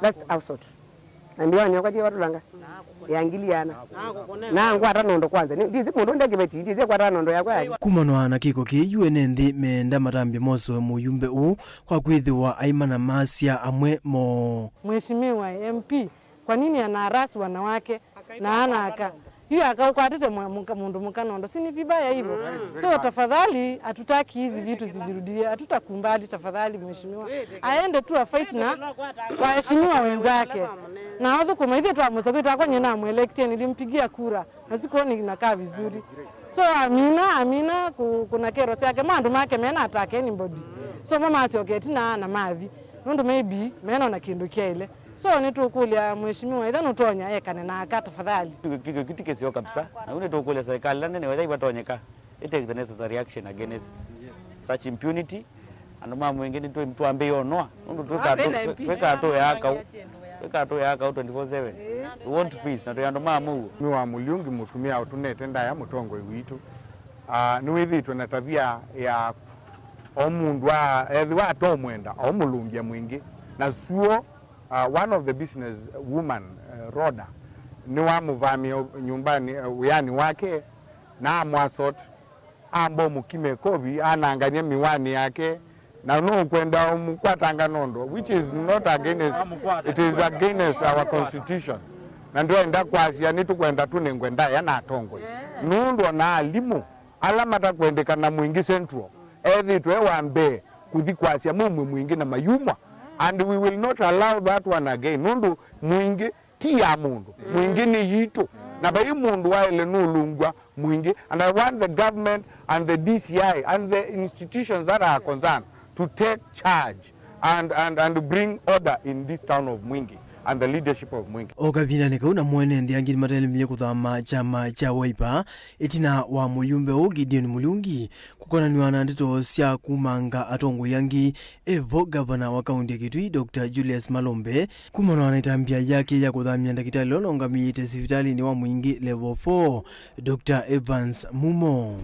that's assault. Na mĩwani yakwa tiye watũlanga ya ngili ĩana. Na ngwata nondo kwanza. Ni, ndizi mũndũ nde kĩveti, ndizi kwata nondo yakwa ya. Kumanwa na kĩko kĩĩ, ene nthĩ meenda matambya mosoe mũyumbe ũũ kwa kwĩthĩwa aimana masya amwe moo. Mheshimiwa M P, kwa nini anaharasi wanawake na anaka? Yu akaũkwatĩte mwa-, mũka-, mũndũ mũka nondo, si ni vibaya hivyo? So tafadhali, hatutaki hizi vitu zijirudie, hatutakubali tafadhali, mheshimiwa. Aende tu afight na waheshimiwa wenzake. Na athũkũma, ithe twamũsakĩte akwa nyina amwelektie, nilimpigia kura, na sikuona inakaa vizuri. So amina, amina, ku-, kuna kero syake, mandũ make mena attack anybody. So mama asyoke tina na mathi, nũndũ maybe mena na kĩndũ kyaile. So, nĩtũkũlya mheshimiwa, ĩtha nũtonya ekane na aka tafadhali. Kĩkyo kĩu ti kĩseo kabisa. Na yu nĩtũkũlya serikali ĩla nene wetha ivatonyeka, it take the necessary action against such impunity. Andũ ma Mwingĩ nĩtwambĩĩe ũnoa, nũndũ twĩkaa tũ-, twĩkaa tũyaa kaũ, twĩkaa tũyaa kaũ twenty-four seven. We want peace, na twĩ andũ ma mũuo. Nĩ wa Mũliungi mũtumĩa ũtũnete ndaya mũtongoi witũ. Ah, nĩwĩthĩĩtwe na tavia ya o mũndũ a-, ethĩwa atomwenda, aũmũlũngya Mwingĩ. Na suo, Uh, one of the business woman, uh, Rhoda, nĩwamũvamĩa nyũmbanĩ, uh, wĩanĩ wake, na amũassault, amba ũmũkima ĩkovi, anangany'a mĩwani yake, Na nũkwenda ũmũkwatanga nũndũ, which is not against, it is against our constitution. Na ndwenda kwasya nĩtũkwenda tũnengwe ndaĩa na atongoi. Nũndũ ona alimũ ala matakwendekana Mwingi Central ethĩtwe wa mbee kũthi kwasya maumw'e Mwingi na mayumwa. And we will not allow that one again. Nũndũ Mwingi ti ya mũndũ. Mwingi nĩ yitũ. Na vai mũndũ waĩle nũlũngw'a Mwingi. And I want the government and the D C I and the institutions that are concerned to take charge and, and, and bring order in this town of Mwingi and the leadership of Mwingi. O kavindanĩ kau, namo ene nthĩ angĩ nĩmatelemie kũthama kyama kya Wiper ĩtina wa mũyumbe ũũ Gideon Muriungi kũkonanw'a na ndeto sya kumanga atongoi angĩ, e vo ngavana wa kaunti ya Kitui, Doctor Julius Malombe, kumana na ĩtambya yake ya kũthamya ndakĩtalĩ ũla ũngamĩĩte sivitalĩnĩ wa Mwingi Level four, Doctor Evans Mumo.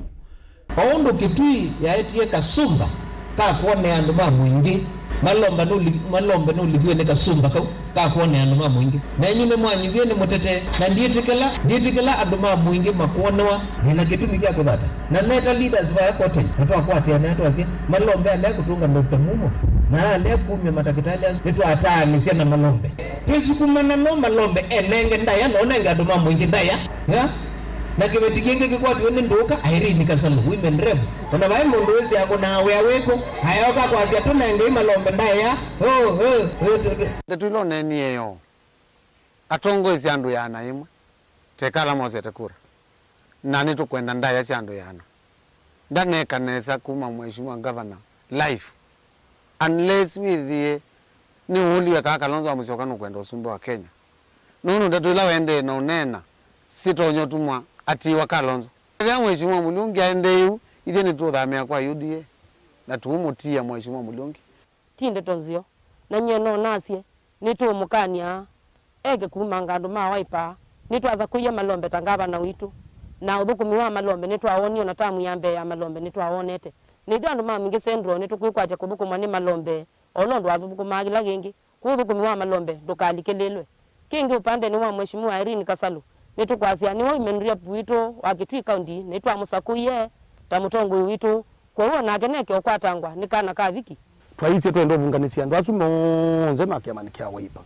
O ũndũ Kitui yaetie kasumba ka kwonea andũ ma Mwingi, Malomba nũli-, Malombe nũlithiwe nĩ kasumba kau ka kwonea andũ ma Mwingi. Nenyu nĩmwanyuvie nĩ mũtete, na ndyĩtĩkĩla, ndyĩtĩkĩla andũ ma Mwingi makwonwa. Nĩna kĩtumi kya kũthata. Na neta leaders vaya koteni, na twakwatĩanĩa twasya, Malombe alea kũtũnga Doctor Mumo, na alea kumya matakĩtalĩ asu, nĩtwataanĩsya na Malombe. Twĩsukumana no Malombe enenge ndaĩa, na ũnenge andũ ma Mwingi ndaĩa. Ya? Na kĩveti kĩngĩ kĩkwatiwe nĩ ndũũka, Irene Kasalu, women rep. Ona vai mũndũ wĩsĩ akũnaa wĩa wĩkũ, ayoka kwasya tũnengei Malombe ndaĩa. Oh, oh, oh, oh, oh. Ndeto ila ũneenie yo, atongoesya andũ ĩana ĩmwe, twekala mosete kura, na nĩtũkwenda ndaĩa sya andũ ĩana. Ndaneka nesa kuma Mheshimiwa Governor life, unless wĩthĩe nĩũũliwe kana Kalonzo wa Musyoka nũkwenda ũsumbĩ wa Kenya. Nũndũ ndeto ila waendee na ũneena syĩtonya ũtuma atiĩwa Kalonzo. Ethĩa Mheshimiwa Muriungi aendee ũu, ithyĩ nĩtũũthamĩa kwa U D A na tũũmũtia Mheshimiwa Muriungi. Ti ndeto nzeo, na nyie no nasye nĩtũũmũkany'a eke kumanga andũ ma Wiper. Nĩtwasakũie Malombe ta ngavana witũ, na ũthũkũmi wa Malombe nĩtwawonie, o na tamu ya mbee ya Malombe nĩtwawonete. Na ithyĩ andũ ma Mwingi Central nĩtũkwĩkwatya kũthũkũmwa nĩ Malombe o ũla ũndũ wathũkũmaa kĩla kĩngĩ. Kwoou ũthũkũmi wa Malombe ndũkalikĩlĩlwe. Kĩngĩ ũpandenĩ wa Mheshimiwa Irene Kasalu, nĩtũkwasya nĩwe women rep witũ wa Kitui County, nĩtwamũsakũie ta mũtongoi witũ. Kwoou onake neke ũkwatangwa nĩ kana ka Viki. Twaisye twenda ũvunganĩsya andũ asu monthe ma kĩamanĩ kya Wiper.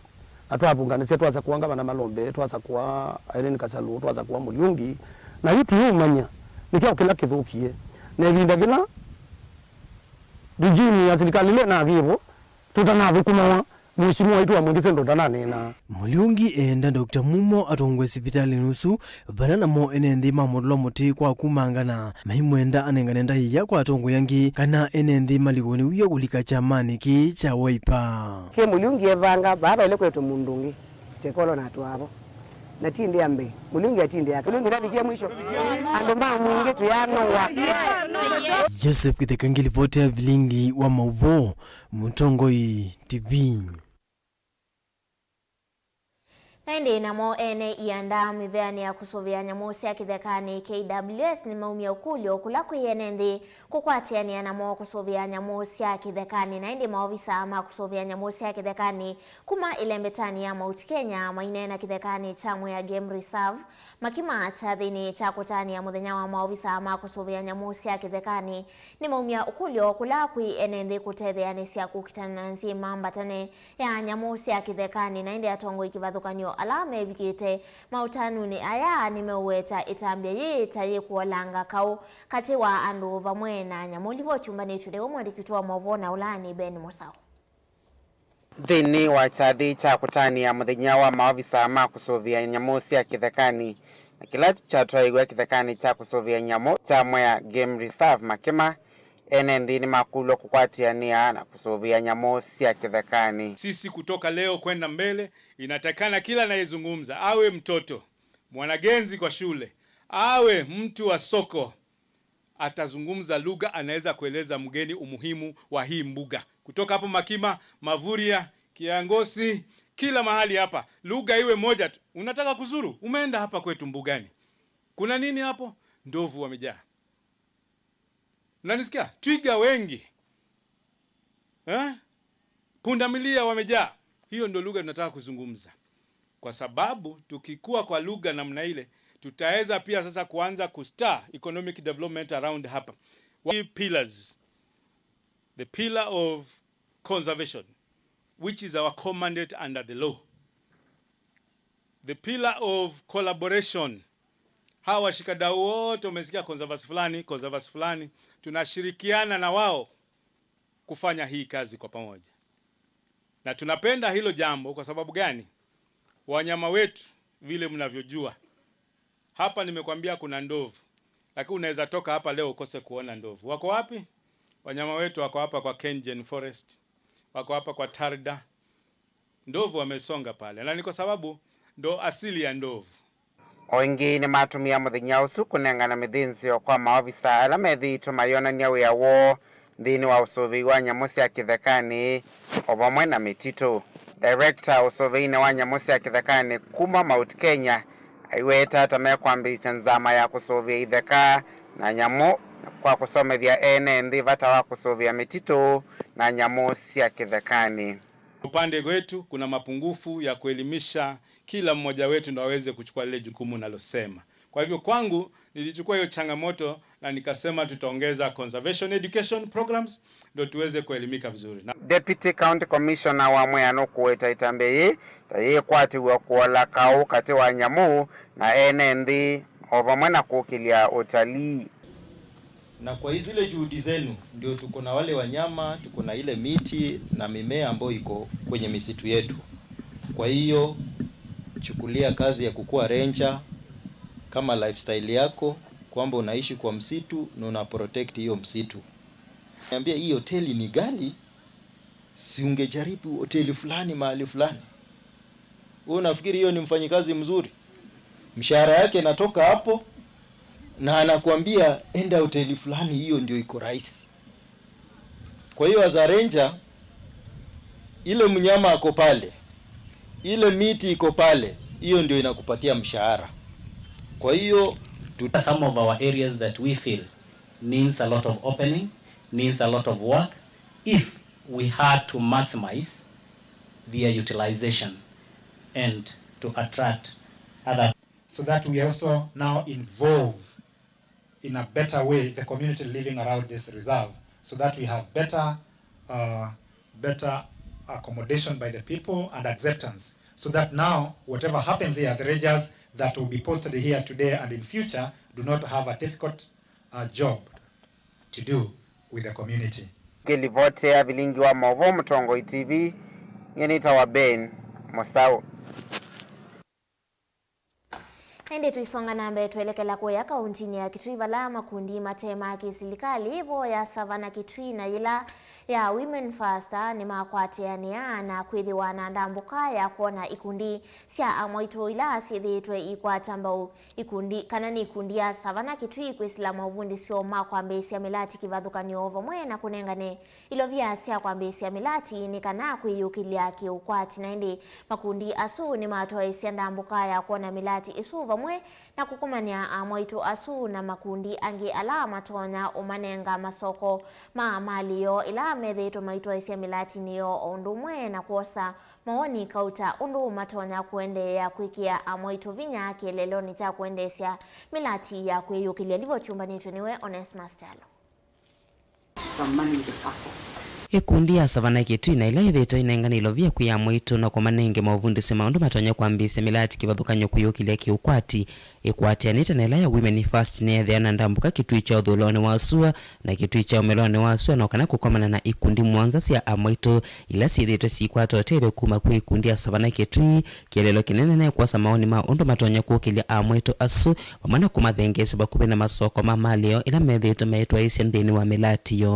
Na twavunganĩsya, twasakũa ngavana Malombe, twasakũa Irene Kasalu, twasakũa Muriungi. Na yu tũyũmanya nĩ kyaũ kĩla kĩthũkie. Na ĩvinda vĩla regime ya silikalĩ ĩla ĩnavĩvo, tũtanathũkũmawa, Mheshimiwa waitũ wa Mwingi Central ndananeenaa. Muriungi eenda Doctor Mumo atongoe sivitalĩnĩ ũsu, vala namo ene nthĩ mamũtũla mũtĩ kwa kumangana, maimwenda anengane ndaĩa kwa atongoi angĩ, kana ene nthĩ malikwe nĩ wia kũlika kyamanĩ kĩĩ kya Wiper. Ke Muriungi evanga, vaa vaĩle kwetwe mũndũ ũngĩ, tekolo na twavo. Na ti nthĩ ya mbee. Muriungi atindĩa. Muriungi ndavikie mwisho. Andũ ma Mwingi tũyanũwa. Joseph Kĩtheka ngĩlivoti ya vilingi wa maũvoo, Mũtongoi T V. Na ĩndĩ namo ene ianda mĩveanĩ ya kũsũvĩa nyamũ sya kĩthekanĩ, K W S, nĩmaumya ũkũlyo kũla kwĩ ene nthĩ kũkwatĩanĩa namo kũsũvĩa nyamũ sya kĩthekanĩ. Na ĩndĩ maovisa ma kũsũvĩa nyamũ sya kĩthekanĩ kuma ĩlembetanĩ ya Mount Kenya maineena kĩthekanĩ kya Mwea Game Reserve, makĩma kyathĩnĩ kya kũtanĩa mũthenya wa maovisa ma kũsũvĩa nyamũ sya kĩthekanĩ. Nĩmaumya ũkũlyo kũla kwĩ ene nthĩ kũtetheanĩsya kũkitana na nzima mbatane ya nyamũ sya kĩthekanĩ, na ĩndĩ atongoi kĩvathũkany'o ala mevikĩte maũtanunĩ aya nĩmeũweta ĩtambya yĩĩ ta yĩkũolanga kaũ katĩ wa andũ vamwe na nyamũ. Livoti yũmbanĩtw'e nĩwe mwandĩki witũ wa maũvoo na ũlaanĩ Ben Mũsaũ. Nthĩnĩ wa kyathĩ kya kũtanĩa mũthenya wa maovisa ma kũsũvĩa nyamũ sya kĩthekanĩ, na kĩla kyatwaĩwe kĩthekanĩ kya kũsũvĩa nyamũ kya Mwea Game Reserve, makĩma ene nthĩ nĩmakũlw'a kũkwatĩanĩa na kũsũvĩa nyamũ sya kĩthekanĩ. Sisi kutoka leo kwenda mbele, inatakikana kila anayezungumza, awe mtoto, mwanagenzi kwa shule, awe mtu wa soko, atazungumza lugha, anaweza kueleza mgeni umuhimu wa hii mbuga. Kutoka hapo Makima, Mavuria, Kiangosi, kila mahali hapa, lugha iwe moja tu. Unataka kuzuru? Umeenda hapa kwetu mbugani. Kuna nini hapo? Ndovu wamejaa. Unanisikia? Twiga wengi. Eh? Pundamilia wamejaa. Hiyo ndio lugha tunataka kuzungumza. Kwa sababu tukikua kwa lugha namna ile, tutaweza pia sasa kuanza kustar economic development around hapa. Wa-, pillars. The pillar of conservation, which is our core mandate under the law. The pillar of collaboration. Hawa washikadau wote umesikia, conservers fulani, conservers fulani, tunashirikiana na wao kufanya hii kazi kwa pamoja. Na tunapenda hilo jambo. Kwa sababu gani? Wanyama wetu, vile mnavyojua, hapa nimekwambia kuna ndovu, lakini unaweza toka hapa leo ukose kuona ndovu. Wako wapi? Wanyama wetu wako hapa kwa KenGen Forest, wako hapa kwa Tarda. Ndovu wamesonga pale, na ni kwa sababu ndo asili ya ndovu. O ĩngĩ nĩmatũmĩa mũthenya ũsu kũnengana mĩthĩnzĩo kwa maovisa ala methĩĩtwe mayonany'a wĩa woo nthĩnĩ wa ũsũvĩi wa nyamũ sya kĩthekanĩ o vamwe na mĩtitũ. Director ũsũvĩinĩ wa nyamũ sya kĩthekanĩ kuma Mount Kenya aiweta ta mekwambĩĩsya nzama ya kũsũvĩa itheka na nyamũ kwa kũsomethya ene nthĩ vata wa kũsũvĩa mĩtitũ na nyamũ sya kĩthekanĩ. Upande wetu kuna mapungufu ya kuelimisha kila mmoja wetu ndo aweze kuchukua lile jukumu nalosema. Kwa hivyo kwangu nilichukua hiyo changamoto na nikasema tutaongeza conservation education programs ndo tuweze kuelimika vizuri. Na Deputy County Commissioner wa Mwea nũkũweta ĩtambya yĩĩ ta yĩkwatĩw'a kũola kaũ katĩ wa nyamũ na ene nthĩ o vamwe na kũkĩlya ũtalii. Na kwa hizi zile juhudi zenu, ndio tuko na wale wanyama, tuko na ile miti na mimea ambayo iko kwenye misitu yetu. Kwa hiyo, chukulia kazi ya kukua ranger kama lifestyle yako, kwamba unaishi kwa msitu na una protect hiyo msitu. Niambia, hii hoteli ni ghali, si ungejaribu hoteli fulani mahali fulani? Wewe unafikiri hiyo ni mfanyikazi mzuri? Mshahara yake inatoka hapo, na anakuambia, "Enda hoteli fulani, hiyo ndio iko rahisi." Kwa hiyo, as a ranger, ile mnyama ako pale, ile miti iko pale, hiyo ndio inakupatia mshahara. Kwa hiyo, tu- Some of our areas that we feel needs a lot of opening, needs a lot of work if we had to maximize their utilization and to attract other. So that we also now involve in a better way the community living around this reserve, so that we have better, uh, better accommodation by the people and acceptance, so that now whatever happens here, the rangers that will be posted here today and in future do not have a difficult, uh, job to do with the community. Ngĩlivoti ya vilingi wa maũvoo Mũtongoi T V, nyie nĩtawa Ben Mũsaũ. Ĩndĩ tũisonga na mbee, twelekela kũya kauntinĩ ya Kitui, vala makundi mate ma kĩsilikalĩ vo ya Savannah Kitui na yĩla ya Women First nĩmakwatĩanĩa na kwĩthĩwa na ndambũka ya kwona ikundi sya amwaitũ ila syĩthĩĩtwe ikwata mbau ikundi, kana nĩ ikundi ya Savannah Kitui kwĩsĩla maũvundĩsyo ma kwambĩĩsya mĩlati kĩvathũkany'o vamwe na kũnengane ilovia sya kwambĩĩsya mĩlati nĩ kana kwĩyũkĩlya kĩũkwati. Na ĩndĩ makundi asu nĩmatwaĩsya ndambũka ya kwona mĩlati ĩsu vamwe na kũkomany'a amwaitũ asu na makundi angĩ ala matonya ũmanenga masoko ma malĩ yoo ĩla methĩĩtwe maitwaĩsya mĩlatinĩ yoo, o ũndũ ũmwe na kwosa mawoni kauta ũndũ matonya kũendeea kwĩkĩa amwaitũ vinya kĩeleelonĩ kya kũendeesya mĩlati ya kwĩyũkĩlya. Livoti yũmbanĩtw'e nĩwe Onesmus Kyalo. Some money in the sacco. Ĩkundi ya Savannah Kitui na ĩla yĩthĩĩtwe ĩnengane ilovia kwĩ amwaitũ na kũmanenge maũvundĩsyo ma ũndũ matonya kwambĩĩsya mĩlati kĩvathũkany'o kwĩyũkĩlya kĩũkwati, ĩkwatĩanĩte na ĩla ya Women First nĩyeethĩa na ndambũka Kitui kya ũthũĩlonĩ wa sua na Kitui kya ũmelonĩ wa sua, no kana kũkomana na ikundi mũonza sya amwaitũ ila syĩthĩĩtwe siikwata ũtethyo kuma kwĩ ikundi ya Savannah Kitui. Kĩeleelo kĩnene nĩ kwosa mawoni ma ũndũ matonya kũkĩlya amwaitũ asu, vamwe na kũmathengeesya vakuvĩ na masoko ma malĩ yoo ĩla methĩĩtwe maitwaĩĩsya nthĩnĩ wa mĩlati yoo.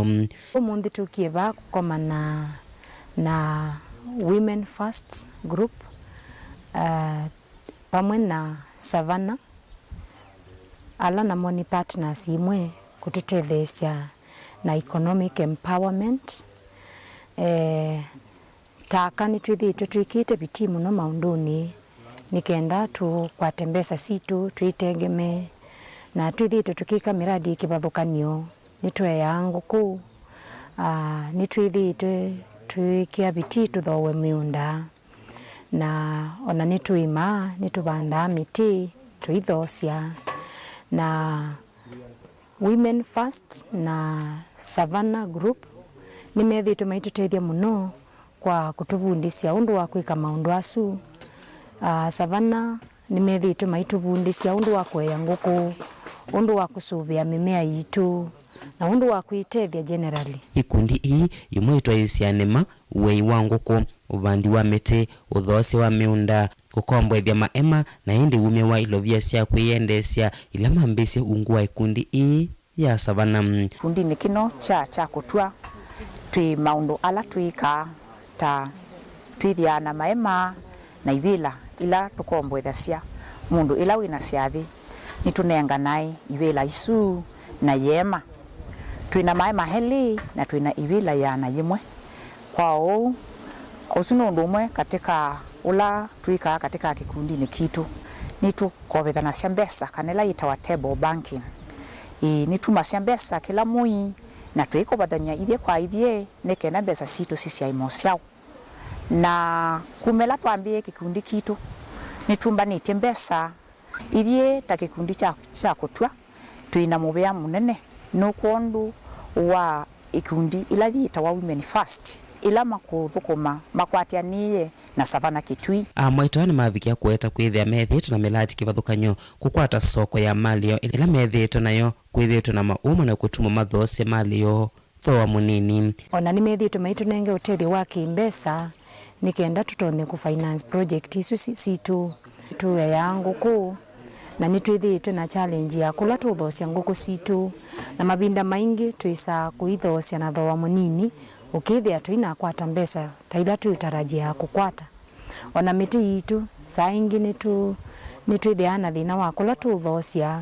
Ũmũnthĩ tũkie vaa kũkomana na Women First Group, uh, vamwe na Savannah, ala namo nĩ partners imwe kũtũtetheesya na economic empowerment. Eh, ta aka nĩtwĩthĩĩtwe twĩkĩte vitii mũno maũndũnĩ nĩ kenda tũkwate mbesa sitũ, twĩtegemee, na twĩthĩĩtwe tũkĩka mĩradi kĩvathũkany'o. Nĩtũeaa ngũkũ, ah, nĩtwĩthĩĩtwe tũikĩa vitii tũthooe mĩũnda, na ona nĩtũĩmaa, nĩtũvandaa mĩtĩ, tũithoosya. Na Women First na Savannah Group Nĩmethĩĩtwe maitũtethya mũno kwa kũtũvundĩsya ũndũ wa kwĩka maũndũ asu. Ah, Savannah nĩmethĩĩtwe maitũvundĩsya ũndũ wa kũea ngũkũ, ũndũ wa kũsũvĩa mĩmea yitũ, na ũndũ wa kwĩtethya generally. Ikundi ii imwe itwaĩĩsya nĩma, ũei wa ngũkũ, ũvandi wa mĩtĩ, ũthoosya wa mĩũnda, kũkomboethya maema, na ĩndĩ wumya wa ilovia sya kwĩyendeesya ila mambĩĩsye ungu wa ikundi ii ya Savannah. Kĩkundinĩ kĩno kya kya kũtw'a, twĩ maũndũ ala twĩkaa, ta twĩthĩaa na maema na ivĩla ila tũkomboethasya mũndũ ĩla wĩ na syathĩ. Nĩtũnenganae ivĩla isu na ĩeema. Twĩ na maema elĩ na twĩ na ivĩla ĩana yĩmwe. Kwa ũu, ũsu nĩ ũndũ ũmwe katĩ ka ũla twĩkaa katĩ ka kĩkundinĩ kitũ. Nĩtũkovethanasya mbesa, kana ĩla yĩtawa table banking. Ĩĩ, nĩtumasya mbesa kĩla mwei, na tũikovathany'a ithyĩ kwa ithyĩ, nĩ kenda mbesa sitũ sisyae mosyaũ. Na kuma ĩla twambĩĩe kĩkundi kitũ, nĩtumbanĩtye mbesa. Ithyĩ ta kĩkundi kya, kya kũtw'a, twĩ na mũvea mũnene nĩ kwondũ wa ikundi ila yĩtawa Women First, ila makũthũkũma makwatĩanĩĩe na Savannah Kitui. Amwaitũ aa nĩmavikĩa kũeta kwĩthĩa methĩĩtwe na mĩlati kĩvathũkany'o, kũkwata soko ya malĩo ĩla methĩĩtwe nayo, kwĩthĩĩtwe na maũmũ na kũtumwa mathoosye malĩo thooa mũnini. O na nĩmethĩĩtwe maitũnenge ũtethyo wa kĩ-mbesa nĩ kenda tũtonye kũ finance project isu si-, sitũ. Tũeaa ngũkũ, na nĩtwĩthĩĩtwe na challenge ya kũla tũũthoosya ngũkũ sitũ, na mavinda maingĩ twĩsaa kũithoosya na thooa mũnini, ũkĩthĩa tũinakwata mbesa ta ila twĩtarajĩaa kũkwata. O na mĩtĩ yitũ, saa ingĩ nĩtũ-, nĩtwĩthĩaa na thĩna wa kũla tũũthoosya.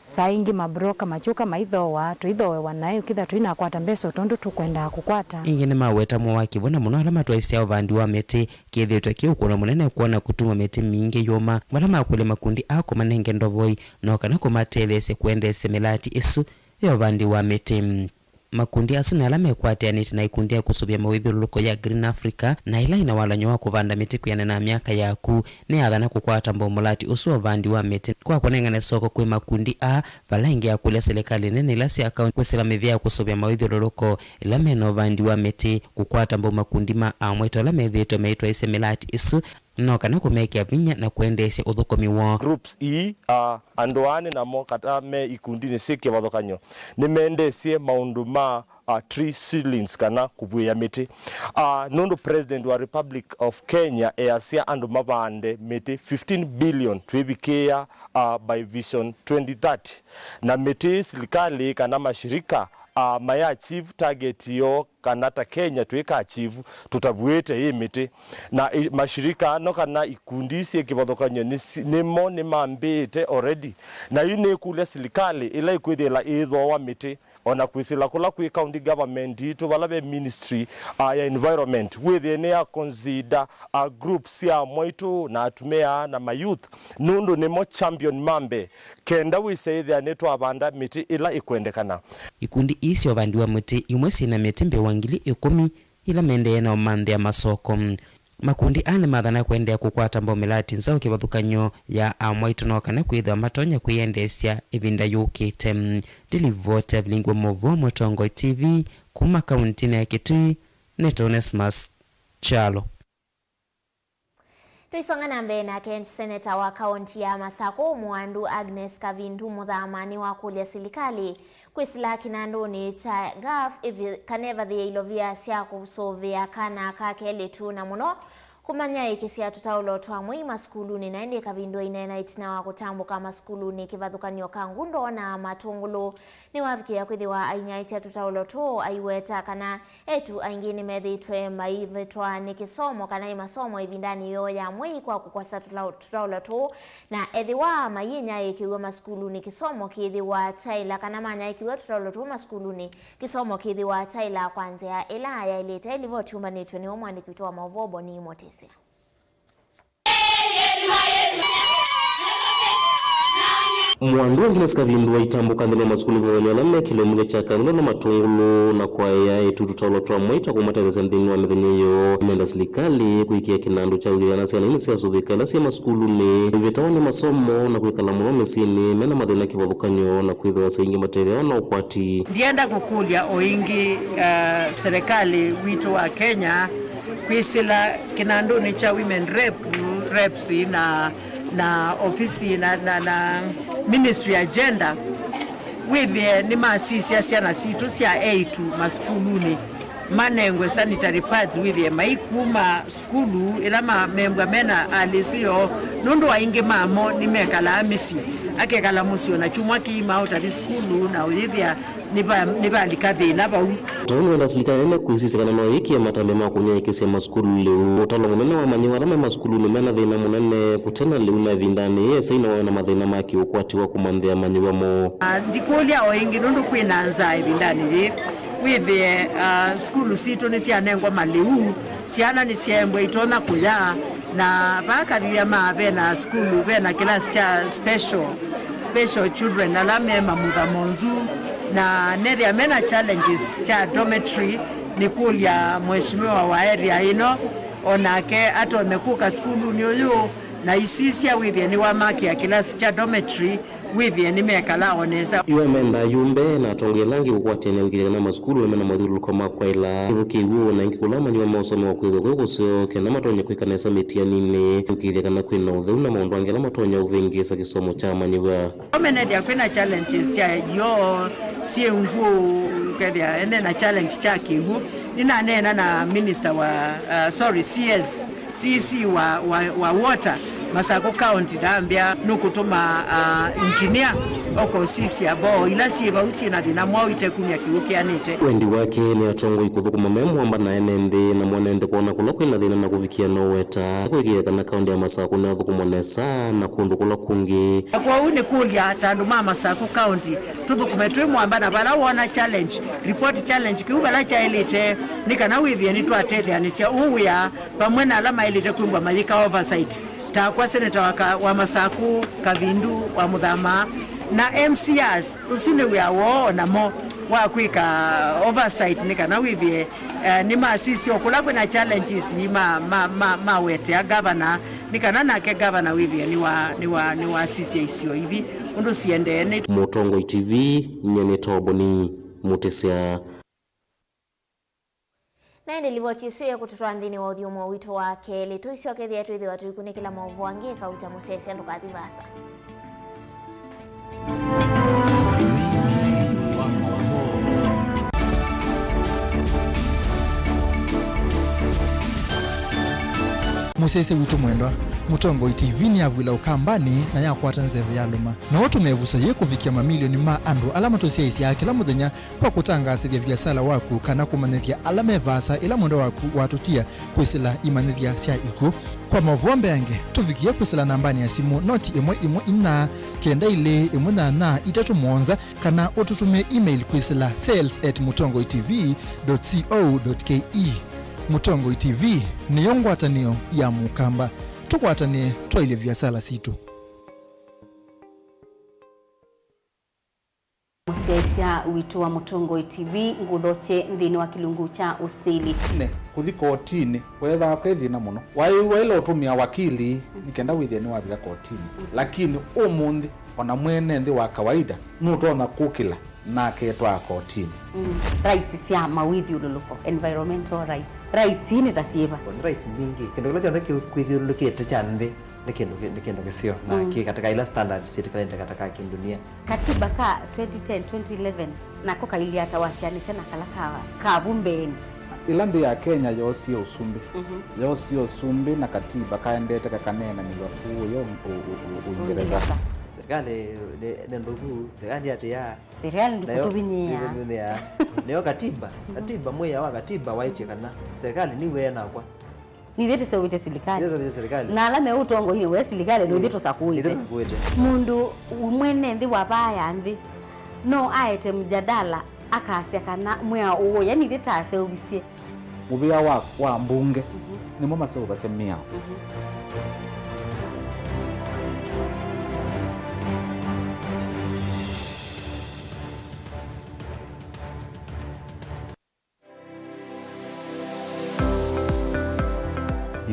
Saa ingĩ mabroka makyũka maithooa, tũithooewa naĩ ũkĩthĩa tũinakwata mbesa o tondũ tũkwendaa kũkwata. Ĩngĩ nĩmaweta mwao wa kĩvũna mũno ala matwaĩsya ũvandi wa mĩtĩ. Kĩthĩĩtwe kĩ ũkũno mũnene kwona kũtumwa mĩtĩ mingĩ yũma. Vala makũlya makundi aa kũmanenge ndovoi no kana kũmatetheesye kũendeesya mĩlati ĩsu ya ũvandi wa mĩtĩ. Makundi asu nĩ ala mekwatĩanĩte na ikundi ya kũsũvĩa mawĩthyũlũlũko ya Green Africa, na ĩla ĩna walany'o wa kũvanda mĩtĩ kwĩanana na myaka yaku, nĩyathana kũkwata mbau mũlati ũsu wa ũvandi wa mĩtĩ kwa kũnengane soko kwĩ makundi aa, vala ĩngĩ yakũlya silikalĩ nene ila sya kaunti kwĩsĩla mĩvĩa ya kũsũvĩa mawĩthyũlũlũko ĩla mena ũvandi wa mĩtĩ, kũkwata mbau makundi ma amwaitũ ala methĩĩtwe meitwaĩsya mĩlati ĩsu, no kana kũmekĩa vinya na kũendeesya ũthũkũmi woo. Groups ii, a, andũ aa nĩ namo kata me ikundinĩ syĩ kĩvathũkany'o, nĩmendeesye maũndũ ma, a, tree seedlings kana kũvuĩa mĩtĩ. A, nũndũ President wa Republic of Kenya easya andũ mavande mĩtĩ fifteen billion twĩvikĩĩa, a, by Vision twenty thirty. Na mĩtĩ silikalĩ kana mashirika, a, maya achieve target yoo, kana ta Kenya twĩka achieve, tũtavuĩte ĩ mĩtĩ. Na i-, mashirika ano kana ikundi syĩ kĩvathũkany'o nĩ si-, nĩmo nĩmambĩĩte already. Na yu nĩkũlya silikalĩ ĩla ĩkwĩthĩla ĩĩthooa mĩtĩ, o na kwĩsĩla kũla kwĩ county government itũ, vala ve ministry, a, ya environment, wĩthĩe nĩ ya consider, a, group sya amwaitũ na atumĩa na mayouth, nũndũ nĩmo champion ma mbee, kenda wĩsyaĩthĩa nĩtwavanda mĩtĩ ĩla ĩkwendekana. Ikundi ii sya ũvandi wa mĩtĩ imwe syĩna mĩtĩ mbee wa ngili ĩkũmi ila maendee na ũmanthĩa masoko. Makundi aa nĩmathana kũendeea kũkwata mbau mĩlati nzaũ kĩvathũkany'o ya amwaitũ no kana kwĩthĩwa matonya kwĩyendeesya ĩvinda yũkĩte. Ndilivoti Avilingwa Mũvoo, Mũtongoi T V, kuma kauntinĩ ya Kitui, nĩ Onesmus Kyalo. Tũisonga na mbee nake, seneta wa kaunti ya Masakũ, Mũandu Agnes Kavindu Mũthama, nĩwakũlya silikalĩ kwĩsĩla kĩnandũnĩ kya gov ĩvi-, kana ĩvathĩe ilovia sya kũsũvĩa kana ka kelĩtu, na mũno kũmanyaĩĩkĩsya tũtaũlo twa mwei masukulunĩ. Na ĩndĩ Kavindu aineena ĩtina wa kũtambũka masukulunĩ kĩvathũkany'o ka Ngundo na Matũngũlũ, nĩwavikĩĩa kwĩthĩwa ainyaĩĩkya tũtaũlo tũũ, aiweta kana eĩtu aingĩ nĩmethĩĩtwe maivĩtwa nĩ kĩsomo kana ĩ masomo ĩvindanĩ yoo ya mwei kwa kũkosa tũla-, tũtaũlo tũũ, na ethĩwa mayĩnyaĩĩkĩw'a masukulunĩ kĩsomo kĩthĩwa kyaĩla, kana manyaĩĩkĩw'a tũtaũlo tũũ masukulunĩ kĩsomo kĩthĩwa kyaĩla kwa nzĩa ĩla yaĩlĩte. Livoti yũmbanĩtw'e nĩwe mũandĩki witũ wa maũvoo Boni Motisia. Mwandu angĩ nĩsikavindũa itambũka nthĩnĩ wa masukulu kũthony'a ala me kĩlũmũke kya kangũlũ na matũngũlũ na kwaĩa ĩtutu tũtaũlo twa mwai twa kũmatetheesya nthĩnĩ wa mĩthenya ĩyo. Nĩmenda silikalĩ kũĩkĩĩa kĩnandũ kya kũĩkĩĩthya kana syana nĩsyasũvĩka ĩla syĩ masukulunĩ, ivĩtawa nĩ masomo na kwĩkala mũno mĩsyĩnĩ mena mathĩna kĩvathũkany'o na kwĩthĩwa asyai aingĩ matetheewa na ũkwati. Ndienda kũkũlya o ĩngĩ, uh, serikali witũ wa Kenya kwĩsĩla kĩnandũnĩ kya women rep, reps na, na ofisi na, na, na ministry ya gender, wĩthĩe nĩmasisya syana sitũ sya eĩtu masukulunĩ manengwe sanitary pads, wĩthĩe maikuma sukulu ĩla ma-, membwa mena alĩ ĩsu yoo, nũndũ aingĩ mamo nĩmekalaa mĩsyĩ, akekala mũsyĩ ona kyumwa kĩima ũtathi sukulu na ũyĩthĩa nĩva-, nĩvalika thĩna vau. Tau nĩwenda silikalĩ nene kwĩsisya kana no yĩkĩe matambya ma kũnyaĩĩkĩsya masukulu lĩu. Ũtalo mũnene wa amanyĩw'a ala me masukulunĩ mena thĩna mũnene kũte na lĩu na ĩvindanĩ yĩĩ, asyai no maĩ na mathĩna ma kĩũkwati wa kũmanthĩa amanyĩw'a moo. Ah, ndikũlya o ĩngĩ nũndũ kwĩ na nzaa ĩvindanĩ yĩĩ. Wĩthĩe, ah, sukulu sitũ nĩsyanengwa malĩu, syana nĩsyaembwa itonya kũya, na vaa Kathia ma vena sukulu, vena kĩlasi kya special, special children ala me mamutha monzu, na nethĩa mena challenges kya dormitory. Nĩkũlya mheshimiwa wa area ĩno, onake atonye kũka sukulunĩ ũyũ na isisya wĩthĩe nĩwamakĩa kĩlasi kya dormitory, wĩthĩe nĩmekalaa o nesa. Ĩla mendaa yumbe na atongoi ala angĩ kũkwatĩanĩa kũĩkĩĩthya kana masukulu nĩmena mathyũlũlũko ma kwaĩla. Kĩvũkĩw'o na ĩngĩ kũla amanyĩw'a ma ũsomewa kwĩthĩwa kwĩ kũseo kenda matonye kwĩka nesa mĩtianinĩ, kũĩkĩĩthya kana kwĩ na ũtheu na maũndũ angĩ ala matonya ũvĩngĩĩsa kĩsomo kya amanyĩw'a. Omenethya kwĩ na challenges sya yoo syĩ ngũũ, kethĩa ene na challenge kya kĩw'ũ. Nĩnaneena na minister wa, uh, sorry, C S, C C wa, wa, wa water, Masakũ County, ndambĩa nũkũtũma, uh, engineer oka ũsisya mboo ila syĩ vau syĩ na thĩna mwaũ itekumya kĩw'ũ kĩanĩte. Wendi wake nĩ atongoi kũthũkũma me mũamba na ene nthĩ na mwene nthĩ kwona kũla kwĩ na thĩna na kũvikĩa no weta kũĩkĩĩa kana kaunti ya Masakũ nĩyathũkũmwa nesa na kũndũ kũla kũngĩ. Na kwoou nĩkũlya ta andũ ma Masakũ County tũthũkũme twĩ mũamba, na vala woona challenge, report challenge kĩu vala kyaĩlĩte, nĩ kana wĩthĩe nĩtwatetheanĩsya ũũ wĩa vamwe na ala maĩlĩte kwĩw'a mayĩka oversight, takwa seneta wa, ka, wa Masakũ, Kavindu, wa Mũthama, na M C As. Ũsu nĩ wĩa woo o namo wa kwĩka oversight, nĩ kana wĩthĩe, eh, nĩmasisya o kũla kwĩna challenges ma, ma, ma, mawetea governor, nĩ kana nake governor wĩthĩe nĩwa, nĩwa, nĩwasisya isio ithi ũndũ siendee. Nĩ Mũtongoi T V, nyie nĩ Toboni Mũtĩsya. Na ĩndĩ livoti ĩsu ĩkũtũtwaa nthĩnĩ wa ũthyũmũo witũ wa kelĩ. Tũisyokethĩa twĩthĩwa tũikunĩkĩla maũvoo angĩ kauta mũsyaĩĩsya, ndũkathi vaasa. Mũsyaĩĩsya witũ mwendwa, Mũtongoi T V nĩyavw'ĩla Ũkambanĩ na yakwata nzeve yalũma. No ũtũme ĩvuso yĩĩ kũvikĩa mamilioni ma andũ ala matũsyaĩĩsyaa kĩla mũthenya kwa kũtangaasĩthya viasala waku kana kũmanyĩthya ala me vaasa ĩla mwendwa waku watũtia kwĩsĩla imanyĩthya sya ikw'ũ. Kwa maũvoo mbeange, tũvikĩe kwĩsĩla nambanĩ ya simũ noti ĩmwe ĩmwe inya kenda ilĩ ĩmwe nyanya itatũ mũonza, kana ũtũtũmĩe email kwĩsĩla sales at mũtongoi T V dot co dot K E. Mũtongoi T V nĩyo ngwatanĩo ya Mũkamba. Tũkwatanĩe twaĩlye viasala sitũ. Mũsyaĩĩsya witũ wa Mũtongoi T V, ngũthokye nthĩnĩ wa kĩlungu kya ũsili. Nĩ kũthi kotinĩ weethĩawa kwĩ thĩna mũno. Waĩwa ĩla ũtũmĩa wakili nĩ kenda wĩthĩe nĩwavika kotinĩ. Lakini ũmũnthĩ, o na mwene nthĩ wa kawaida nũtonya kũkĩla na aketwaa kotinĩ. Mm. Rights sya mawĩthyũlũlũko, environmental rights. Rights ii nĩ ta syĩva? Nĩ rights mbingĩ. Kĩndũ kĩla kyonthe kĩ-, kwĩthyũlũlũkĩte kya nthĩ nĩ kĩndũ kĩ-, nĩ kĩndũ kĩseo na kĩ katika ila standards syĩtĩkanĩte katika kĩndunia. Katiba ka twenty ten, twenty eleven nako kailyĩ ata wasyaanĩsya na kala ka, ka vu mbeenĩ? Ĩla nthĩ ya Kenya yoosie ũsumbĩ, yoosie ũsumbĩ na katiba kaendete kakaneenanĩw'a kũũya Ũ-, Ũ-, Ũ-, Ũingereza. Ũingereza. Serikali nĩ, nĩ nthũku, serikali ndĩatĩĩaa. Serikali ndĩkũtũvinyĩĩa. Nayo ndĩkũtũvinyĩĩa. Nĩyo katiba, katiba, mwĩao wa katiba waĩtye kana serikali nĩwĩe nakwa. Nithyĩ tũseũvĩtye silikalĩ. Nithyĩ tũseũvĩtye silikalĩ. Na ala me ũtongoinĩ we silikalĩ, nithyĩ tũsakũĩte. Nithyĩ tũsakũĩte. Mũndũ mwene nthĩ wa vaa ya nthĩ no aete mjadala akasya kana mwĩao ũũ, yani ithyĩ taseũvisye. Mũvĩa wa, wa mbunge nĩmo maseũvasya mĩao. Mhm.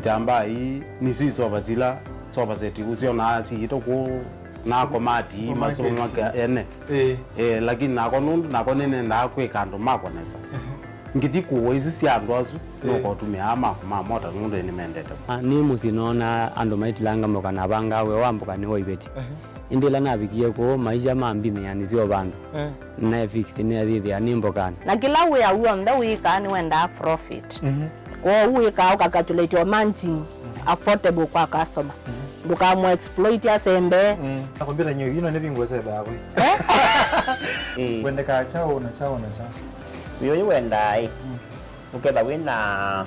Kyamba ii nĩsyo isova sila sova seti ũsyonaa siitũ kũu na komati masũmwa ene. Ĩĩ. Eh, lakini nakwa nũndũ nakwa nĩnendaa kwĩka andũ makwa nesa. Ngĩthi kũũa isu sya andũ asu, nũkotũmĩaa maku ma mota nũndũ nĩmendete. Ah, nĩ mũsyĩ noonaa andũ maitilanga mboka na avangaa wĩa wa mboka nĩwaivĩtye. Ĩndĩ ĩla navikie kũu, maisha ma mbimĩanĩ syo vandũ. Eh. Naefix nĩathĩthĩa nĩ mbokanĩ. Na kĩla wĩa w'onthe wĩkaa nĩwendaa profit. Mhm. Kwoou wĩkaa ũkacalculate o margin affordable kwa customer. Mhm. Ndũkamũ exploit asembe. Mm. Na kompyuta nyo ino nĩ vingo sebe yakwe. Eh? Eh. Wendekaa chao na chao na chao. Wĩo wendaa ĩ. Mm. Ũketha wĩna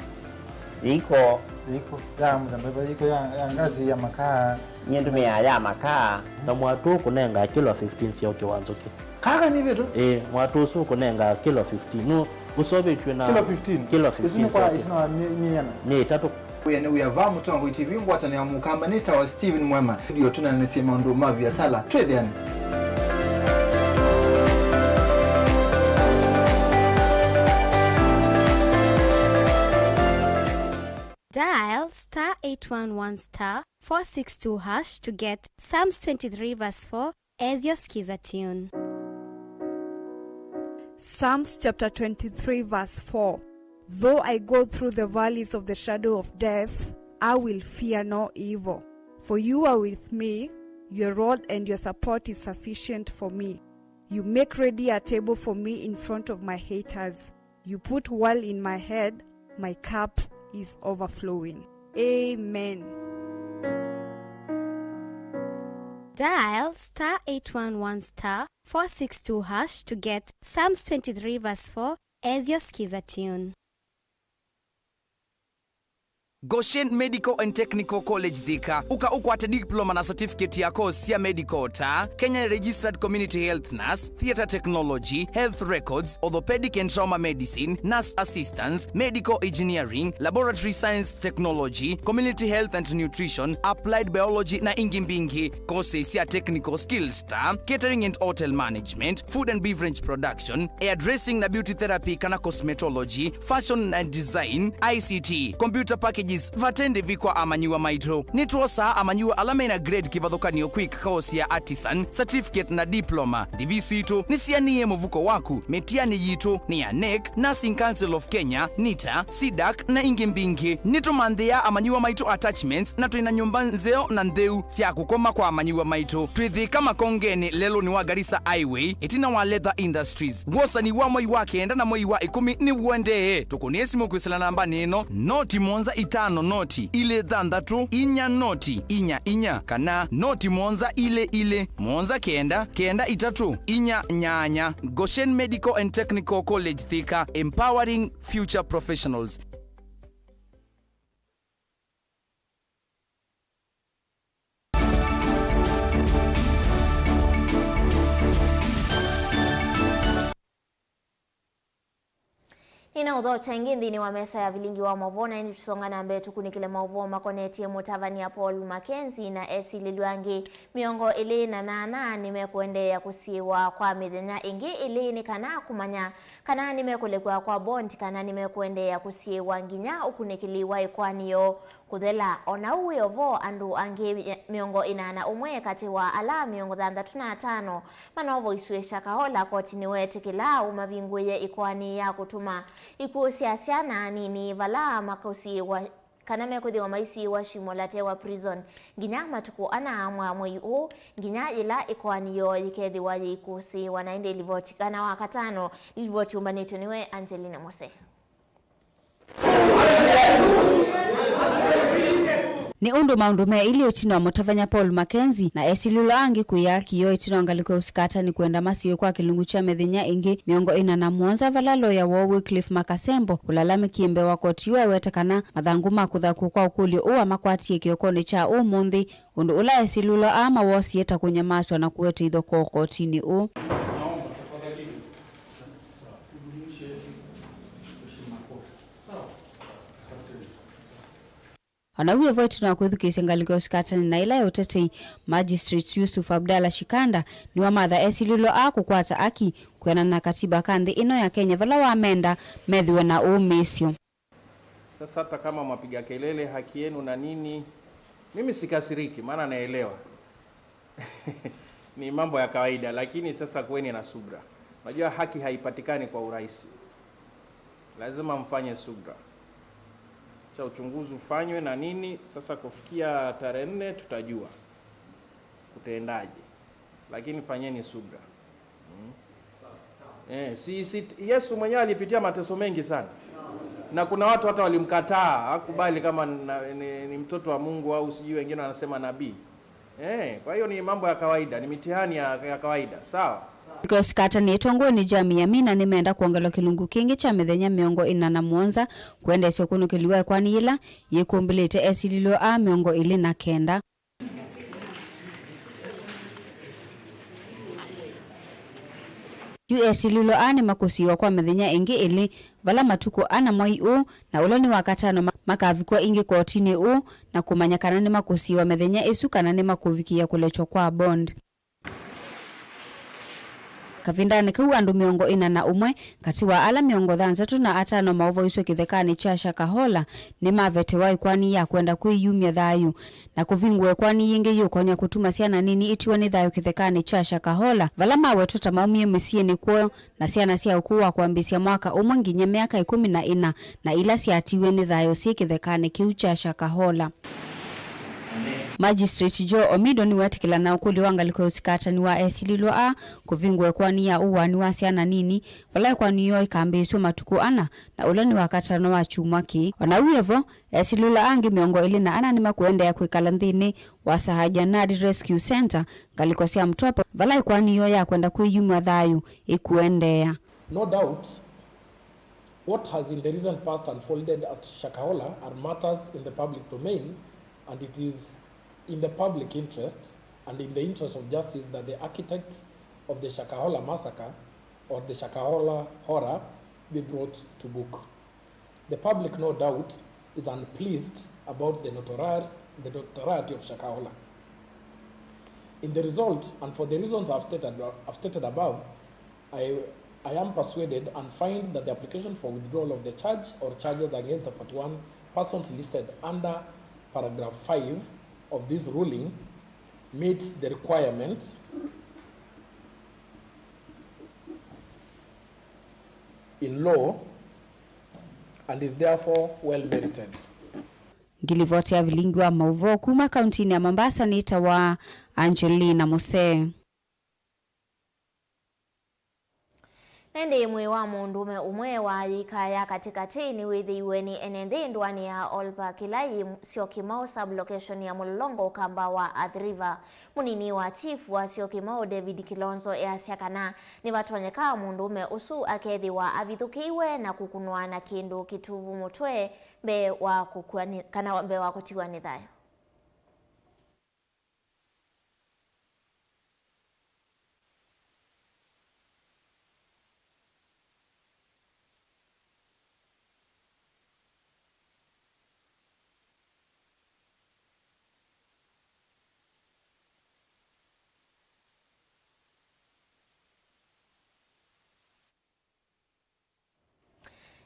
Yĩiko. Yĩiko ya mũthemba ĩva? Yĩiko ya, ya ngasi, ya makaa? Nyie ndũmĩaa ya makaa. Na mwatũ ũkũnengaa kilo fifteen sya ũkĩ wa nzũkĩ. Kaka nĩ vĩtũ? Ĩĩ, mwatũ ũsu ũkũnengaa kilo fifteen. Nũ ũsovĩtw'e na kilo fifteen? Kilo fifteen. Isu nĩ kwa, isu nĩ wa mi-, miana? Nĩ ĩtatũ. Wĩa nĩ wĩa va Mũtongoi T V, ngwatanĩo ya Mũkamba, nĩ tawa Steven Mwema. Ndio tũnanĩsye maũndũ ma viasala. Twĩthĩane. Dial star eight one one star four six two hash to get Psalms twenty-three verse four as your Skiza tune. Psalms chapter twenty-three verse four. Though I go through the valleys of the shadow of death, I will fear no evil. For you are with me, your rod and your support is sufficient for me. You make ready a table for me in front of my haters. You put oil in my head, my cup is overflowing. Amen. Dial star eight one one star four six two hash to get Psalms twenty-three verse four as your Skiza tune. Goshen Medical and Technical College Thika. Ũka ũkwate diploma na certificate ya course sya medical ta Kenya Registered Community Health Nurse, Theatre Technology, Health Records, Orthopedic and Trauma Medicine, Nurse Assistance, Medical Engineering, Laboratory Science Technology, Community Health and Nutrition, Applied Biology na ingĩ mbingĩ. Courses sya technical skills ta catering and hotel management, food and beverage production, hairdressing na beauty therapy kana cosmetology, fashion and design, I C T, computer packages, vate ndĩvi kwa amanyĩw'a maitũ. Nĩtwosaa amanyĩw'a ala mena grade kĩvathũkany'o kwĩka course ya artisan, certificate na diploma. Ndĩvi sitũ nĩsianĩe mũvuko waku. Mĩtiani yitũ nĩ ya NEC, Nursing Council of Kenya, NITA, CDAC na ingĩ mbingĩ. Nĩtũmanthĩaa amanyĩw'a maitũ attachments na twĩ na nyũmba nzeo na ntheu sya kũkoma kwa amanyĩw'a maitũ. Twĩ Thika Makongenĩ, lelũnĩ wa Garissa Highway, ĩtina wa Leather Industries. Wosani wa mwei wa kenda na mwei wa ĩkũmi nĩw'o ũendee. Tũkũnĩe simũ kwĩsĩla nambanĩ ĩno, noti mũonza itano noti ilĩ thanthatũ inya noti inya inya, kana noti mũonza ilĩ ilĩ mũonza kenda kenda itatũ inya nyanya. Goshen Medical and Technical College Thika, empowering future professionals. Nĩnaũthokya ĩngĩ nthĩnĩ wa mesa ya vilingi wa maũvoo, na ĩndĩ tũsonga na mbee tũkunĩkĩle maũvoo makonetye mũtavany'a Paul Mackenzie na esilĩlw'a angĩ mĩongo ĩlĩ na nana nĩmekũendeea kũsiĩĩwa kwa mĩthenya ĩngĩ ĩlĩ nĩ kana kũmanya kana nĩmekũlekw'a kwa bond kana nĩmekũendeea kũsiĩĩwa nginya ũkunĩkĩli wa ĩkoani yoo kũthela. O na ũu wĩ o vo, andũ angĩ mĩongo ĩna na ũmwe katĩ wa ala mĩongo thanthatũ na atano manovoisw'e Shakahola koti nĩweetĩkĩla ũmavingũĩe ĩkoani ya kũtũma ikw'ũ sya syana nini vala makũsiĩĩwa kana mekwĩthĩwa maisiĩĩwa Shimo la Tewa Prison nginya matukũ ana ma mwei ũũ, nginya yĩla ĩkoani yoo yĩkethĩwa yĩikũsĩĩwa. Na ĩndĩ livoti kana wa katano, livoti yũmbanĩtw'e nĩwe Angelina Mose. Nĩ ũndũ maũndũ meĩlĩ ĩtina wa mũtavany'a Paul Mackenzie na esilĩlwa angĩ kwĩya kĩoo ĩtina wa ngalĩko ya ũsikatani kwenda masiwe kwa kĩlungu kya mĩthenya ĩngĩ mĩongo ĩna na mũonza, vala loya woo Wycliffe Makasembo ũlalamĩkie mbee wa koti yu ewete kana mathangũ ma kũthakw'a kwa ũkũlyo ũũ amakwatie kĩokonĩ kya ũmũnthĩ, ũndũ ũla esilĩlwa aa mawosie ta kũnyamasw'a na kũete ithokoo kotinĩ ũũ. O na w'o vo ĩtina wa kwĩthukĩĩsya ngalĩko ya ũsikatani na ĩla ya ũtetei, Magistrate Yusuf Abdallah Shikanda nĩwamatha esilĩlwa aa kũkwata aki kwĩanana na katiba ka nthĩ ĩno ya Kenya, vala wamenda methĩwe na ũũmĩĩsyo. Sasa hata kama mwapiga kelele, haki yenu na nini, mimi sikasiriki, maana naelewa. Ni mambo ya kawaida, lakini sasa kuweni na subra. Unajua haki haipatikani kwa urahisi. Lazima mfanye subra. Cha uchunguzi ufanywe na nini, sasa kufikia tarehe nne tutajua kutaendaje. Lakini fanyeni subra. Mm. Eh, si, si, Yesu mwenyewe alipitia mateso mengi sana. Na kuna watu hata walimkataa, hakubali kama na, ni, ni mtoto wa Mungu au sijui wengine wanasema nabii. Eh, kwa hiyo ni mambo ya kawaida, ni mitihani ya, ya kawaida. Sawa? Kĩosi katanĩtwe ngũnĩ Jamii ya Mina nĩmenda kwongelwa kĩlungu kĩngĩ kya mĩthenya mĩongo ĩna na mũonza kwendeesya ũkunũkĩli wa ĩkoani yĩla yĩkũmbĩlĩte esilĩlw'a aa mĩongo ĩlĩ na kenda. Yu esilĩlw'a aa nĩmakũsiĩwa kwa mĩthenya ĩngĩ ĩlĩ, vala matukũ ana mwai ũũ na ũla nĩ wa katano ma-, makavikwa ĩngĩ kotinĩ ũũ na kũmanya kana nĩmakũsiĩwa mĩthenya ĩsu kana nĩmakũvikĩĩa kũlekywa kwa bond. Kavindanĩ kau, andũ mĩongo ĩna na ũmwe katĩ wa ala mĩongo thanthatũ na atano maũvoiswe kĩthekanĩ kya Shakahola nĩmavetewa ĩkoani ya kwenda kwĩyumya thayũ, na kũvingũa ĩkoani yĩngĩ yĩũkonya kũtuma syana nini itiwa nĩ thayũ kĩthekanĩ kya Shakahola, vala mawetwa ta maumie mĩsyĩnĩ kwoo na syana sya ũkũũ wa kwambĩĩsya mwaka ũmwe nginya myaka ĩkũmi na ĩna, na ila syatiwe nĩ thayũ syĩ kĩthekanĩ kĩu kya Shakahola. Magistrate Joe Omido nĩwetĩkĩla na ũkũlyo wa ngalĩko ya ũsikatani wa esilĩlw'a aa kũvingũa ĩkoani ya ũaani wa syana nini, vala ĩkoani yoo ĩkambĩĩsw'a matukũ ana, na ũla nĩ wa katano wa kyumwa kĩĩ. O na wĩ o vo, esilĩlw'a angĩ mĩongo ĩlĩ na ana nĩmakũendeea kwĩkala nthĩnĩ wa Sahajanad Rescue Centre, ngalĩko sya Mtwapa, vala ĩkoani yoo ya kwenda kwĩyumya thayũ ĩkũendeea. No doubt, what has in the recent past unfolded at Shakahola are matters in the public domain, and it is in the public interest and in the interest of justice that the architects of the Shakahola massacre or the Shakahola horror be brought to book. The public, no doubt, is unpleased about the notoriety, the notoriety of Shakahola. In the result, and for the reasons I've stated, I've stated above, I, I am persuaded and find that the application for withdrawal of the charge or charges against the forty-one persons listed under paragraph five of this ruling meets the requirements in law and is therefore well merited. Ngilivoti ya vilingi wa maũvoo kuma kauntinĩ ya Mombasa nĩtawa Angelina Musee. Na ĩndĩ mwĩĩ wa mũndũũme ũmwe wa yĩika ya katĩkatĩ nĩwĩthĩiwe nĩ ene nthĩ ndũanĩ ya Ol Park ĩla yĩ Syokimau sub-location ya mũlolongo ũkamba wa Athi River. Mũnini wa chief wa Syokimau, David Kilonzo, easya kana nĩvatonyeka mũndũũme ũsu akethĩwa avithũkĩiwe na kũkunwa na kĩndũ kĩtuvu mũtwe mbee wa kũkw'a nĩ, kana mbee wa kũtiwa nĩ thayũ.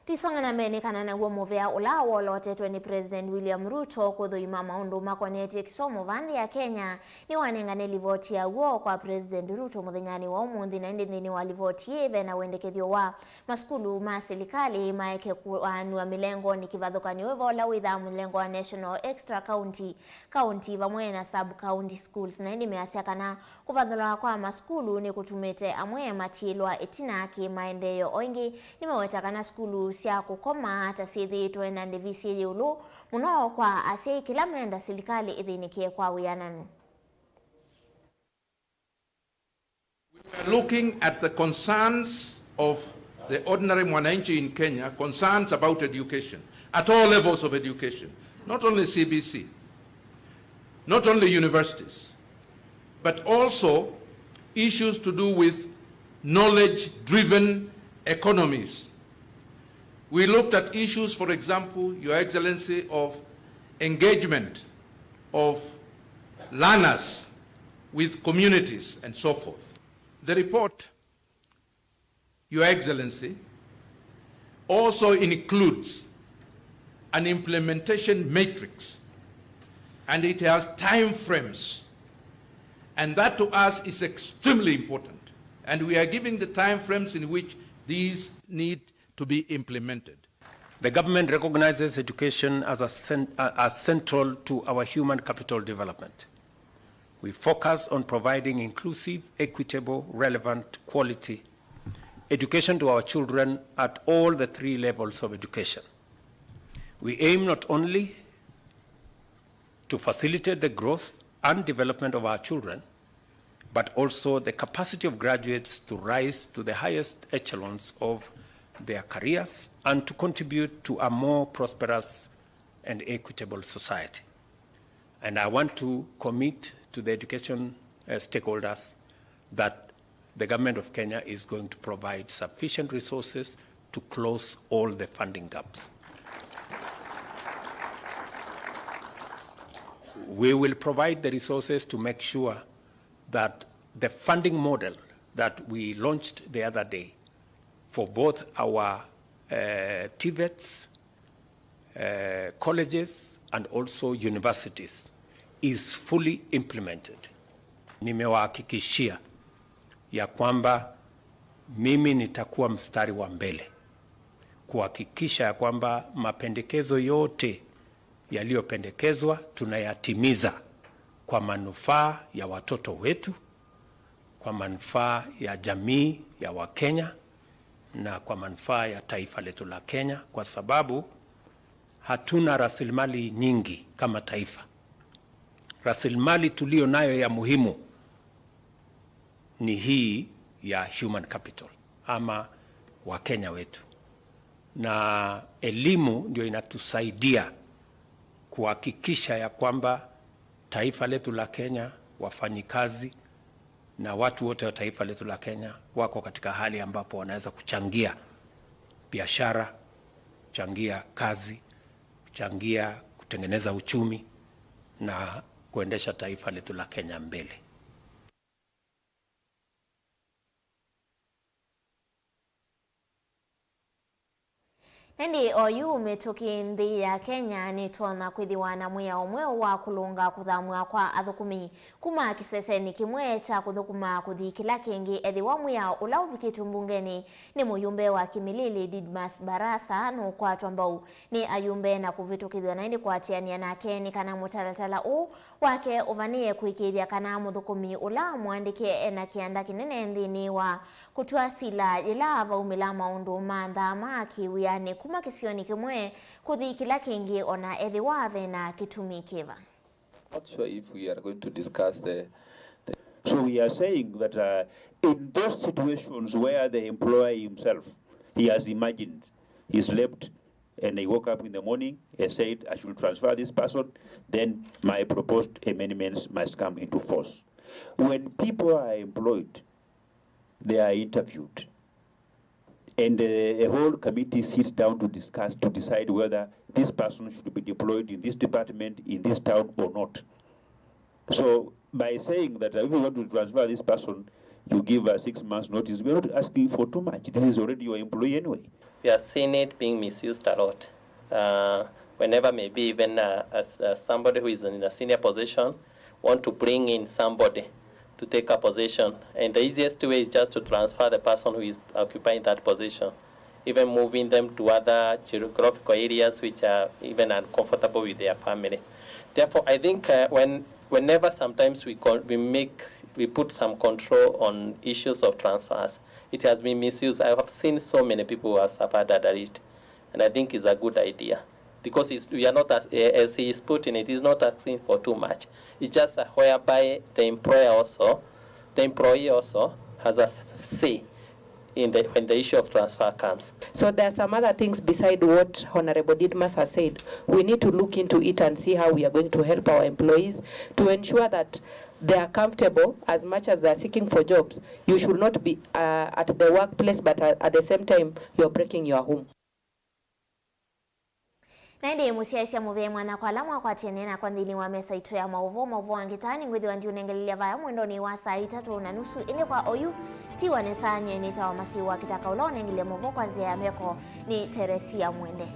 Tũisonga na mbee nĩ kana naw'o mũvea ũla wolotetwe nĩ President William Ruto kũthũima maũndũ makonetye kĩsomo va nthĩ ya Kenya nĩwanengane livoti yaw'o kwa President Ruto mũthenyanĩ wa ũmũnthĩ, na ĩndĩ nthĩnĩ wa livoti ĩĩ ve na wendekethyo wa masukulu ma silikalĩ maeke kũaanw'a mĩlengonĩ kĩvathũkany'o wĩ va ũla wĩthaa mũlengo wa National, Extra County, County vamwe na Sub County Schools, na ĩndĩ measya kana kũvathũla kwa masukulu nĩkũtumĩte amwe matiĩlwa ĩtina kĩ-maendeeo. O ĩngĩ, nĩmeweta kana sukulu sya kũkoma ta syĩthĩĩtwe na ndĩvi syĩ ĩũlũ mũno kwa asyai kĩla meenda silikalĩ ĩthĩnĩkĩe kwa wĩananu. We were looking at the concerns of the ordinary mwananchi in Kenya, concerns about education at all levels of education, not only C B C, not only universities, but also issues to do with knowledge-driven economies. We looked at issues, for example, Your Excellency, of engagement of learners with communities and so forth. The report, Your Excellency, also includes an implementation matrix, and it has time frames. And that to us is extremely important. And we are giving the time frames in which these need to be implemented. The government recognizes education as, a cen- uh, as central to our human capital development. We focus on providing inclusive, equitable, relevant, quality education to our children at all the three levels of education. We aim not only to facilitate the growth and development of our children, but also the capacity of graduates to rise to the highest echelons of their careers and to contribute to a more prosperous and equitable society. And I want to commit to the education, uh, stakeholders that the government of Kenya is going to provide sufficient resources to close all the funding gaps. We will provide the resources to make sure that the funding model that we launched the other day for both our, uh, TVETs, uh, colleges and also universities is fully implemented. Nimewahakikishia ya kwamba mimi nitakuwa mstari wa mbele kuhakikisha ya kwamba mapendekezo yote yaliyopendekezwa tunayatimiza kwa manufaa ya watoto wetu, kwa manufaa ya jamii ya Wakenya na kwa manufaa ya taifa letu la Kenya, kwa sababu hatuna rasilimali nyingi kama taifa. Rasilimali tuliyo nayo ya muhimu ni hii ya human capital ama Wakenya wetu, na elimu ndio inatusaidia kuhakikisha ya kwamba taifa letu la Kenya, wafanyikazi na watu wote wa taifa letu la Kenya wako katika hali ambapo wanaweza kuchangia biashara, kuchangia kazi, kuchangia kutengeneza uchumi na kuendesha taifa letu la Kenya mbele. Ĩndĩ oyu mĩtũkĩ nthĩ ya Kenya nĩtonya kwĩthĩwa na mwĩao mweũ wa kũlũnga kũthamw'a kwa athũkũmi kuma kĩsesenĩ kĩmwe kya kũthũkũma kũthi kĩla kĩngĩ, ethĩwa mwĩao ũla ũvikĩtw'e mbungenĩ nĩ mũyumbe wa Kimilili Didmus Barasa nũkwatwa mbau nĩ ayumbe na kũvĩtũkĩthw'a na ĩndĩ kũatĩanĩa nake nĩ kana mũtalatala ũũ wake ũvanĩe kũĩkĩĩthya kana mũthũkũmi ũla mũandĩke ena kĩanda kĩnene nthĩnĩ wa kũtw'a sila yĩla vaumĩla maũndũ ma nthama kĩwĩanĩ kuma kĩsionĩ kĩmwe kũthi kĩla kĩngĩ, ona ethĩwa ve na kĩtumi kĩva. Not sure if we are going to discuss the, the So we are saying that, uh, in those situations where the employer himself, he has imagined, he slept, and he woke up in the morning and said, "I should transfer this person," then my proposed amendments must come into force. When people are employed, they are interviewed. And, uh, a whole committee sits down to discuss, to decide whether this person should be deployed in this department, in this town or not. So by saying that, uh, if you want to transfer this person, you give a six months notice, we are not asking for too much. This is already your employee anyway. We are seeing it being misused a lot. Uh, whenever maybe even, uh, as, uh, somebody who is in a senior position want to bring in somebody to take a position, and the easiest way is just to transfer the person who is occupying that position, even moving them to other geographical areas which are even uncomfortable with their family. Therefore, I think, uh, when, whenever sometimes we, con- we make, we put some control on issues of transfers, it has been misused. I have seen so many people who have suffered under it, and I think it's a good idea because it's, we are not, as, as he is putting it, he's not asking for too much. It's just, uh, whereby the employer also, the employee also has a say in the, when the issue of transfer comes. So there are some other things beside what Honorable Didmus has said. We need to look into it and see how we are going to help our employees to ensure that they are comfortable as much as they are seeking for jobs. You should not be, uh, at the workplace, but, uh, at the same time, you're breaking your home. Na ĩndĩ mũsyaĩĩsya mũvea mwana kwa ala mwakwatĩanĩa nakwa nthĩnĩ wa mesa itũ ya maũvoo, maũvoo angĩ ta nĩngwĩthĩwa ndiũnengelelya vaya mwendonĩ wa saa itatũ na nusu, ĩndĩ kwa oyu tiwa nesa nyie nĩtawa Masiu wa Kĩtaka, ũla ũnengelile maũvoo kwa nzĩa ya meko nĩ Teresia Mwende.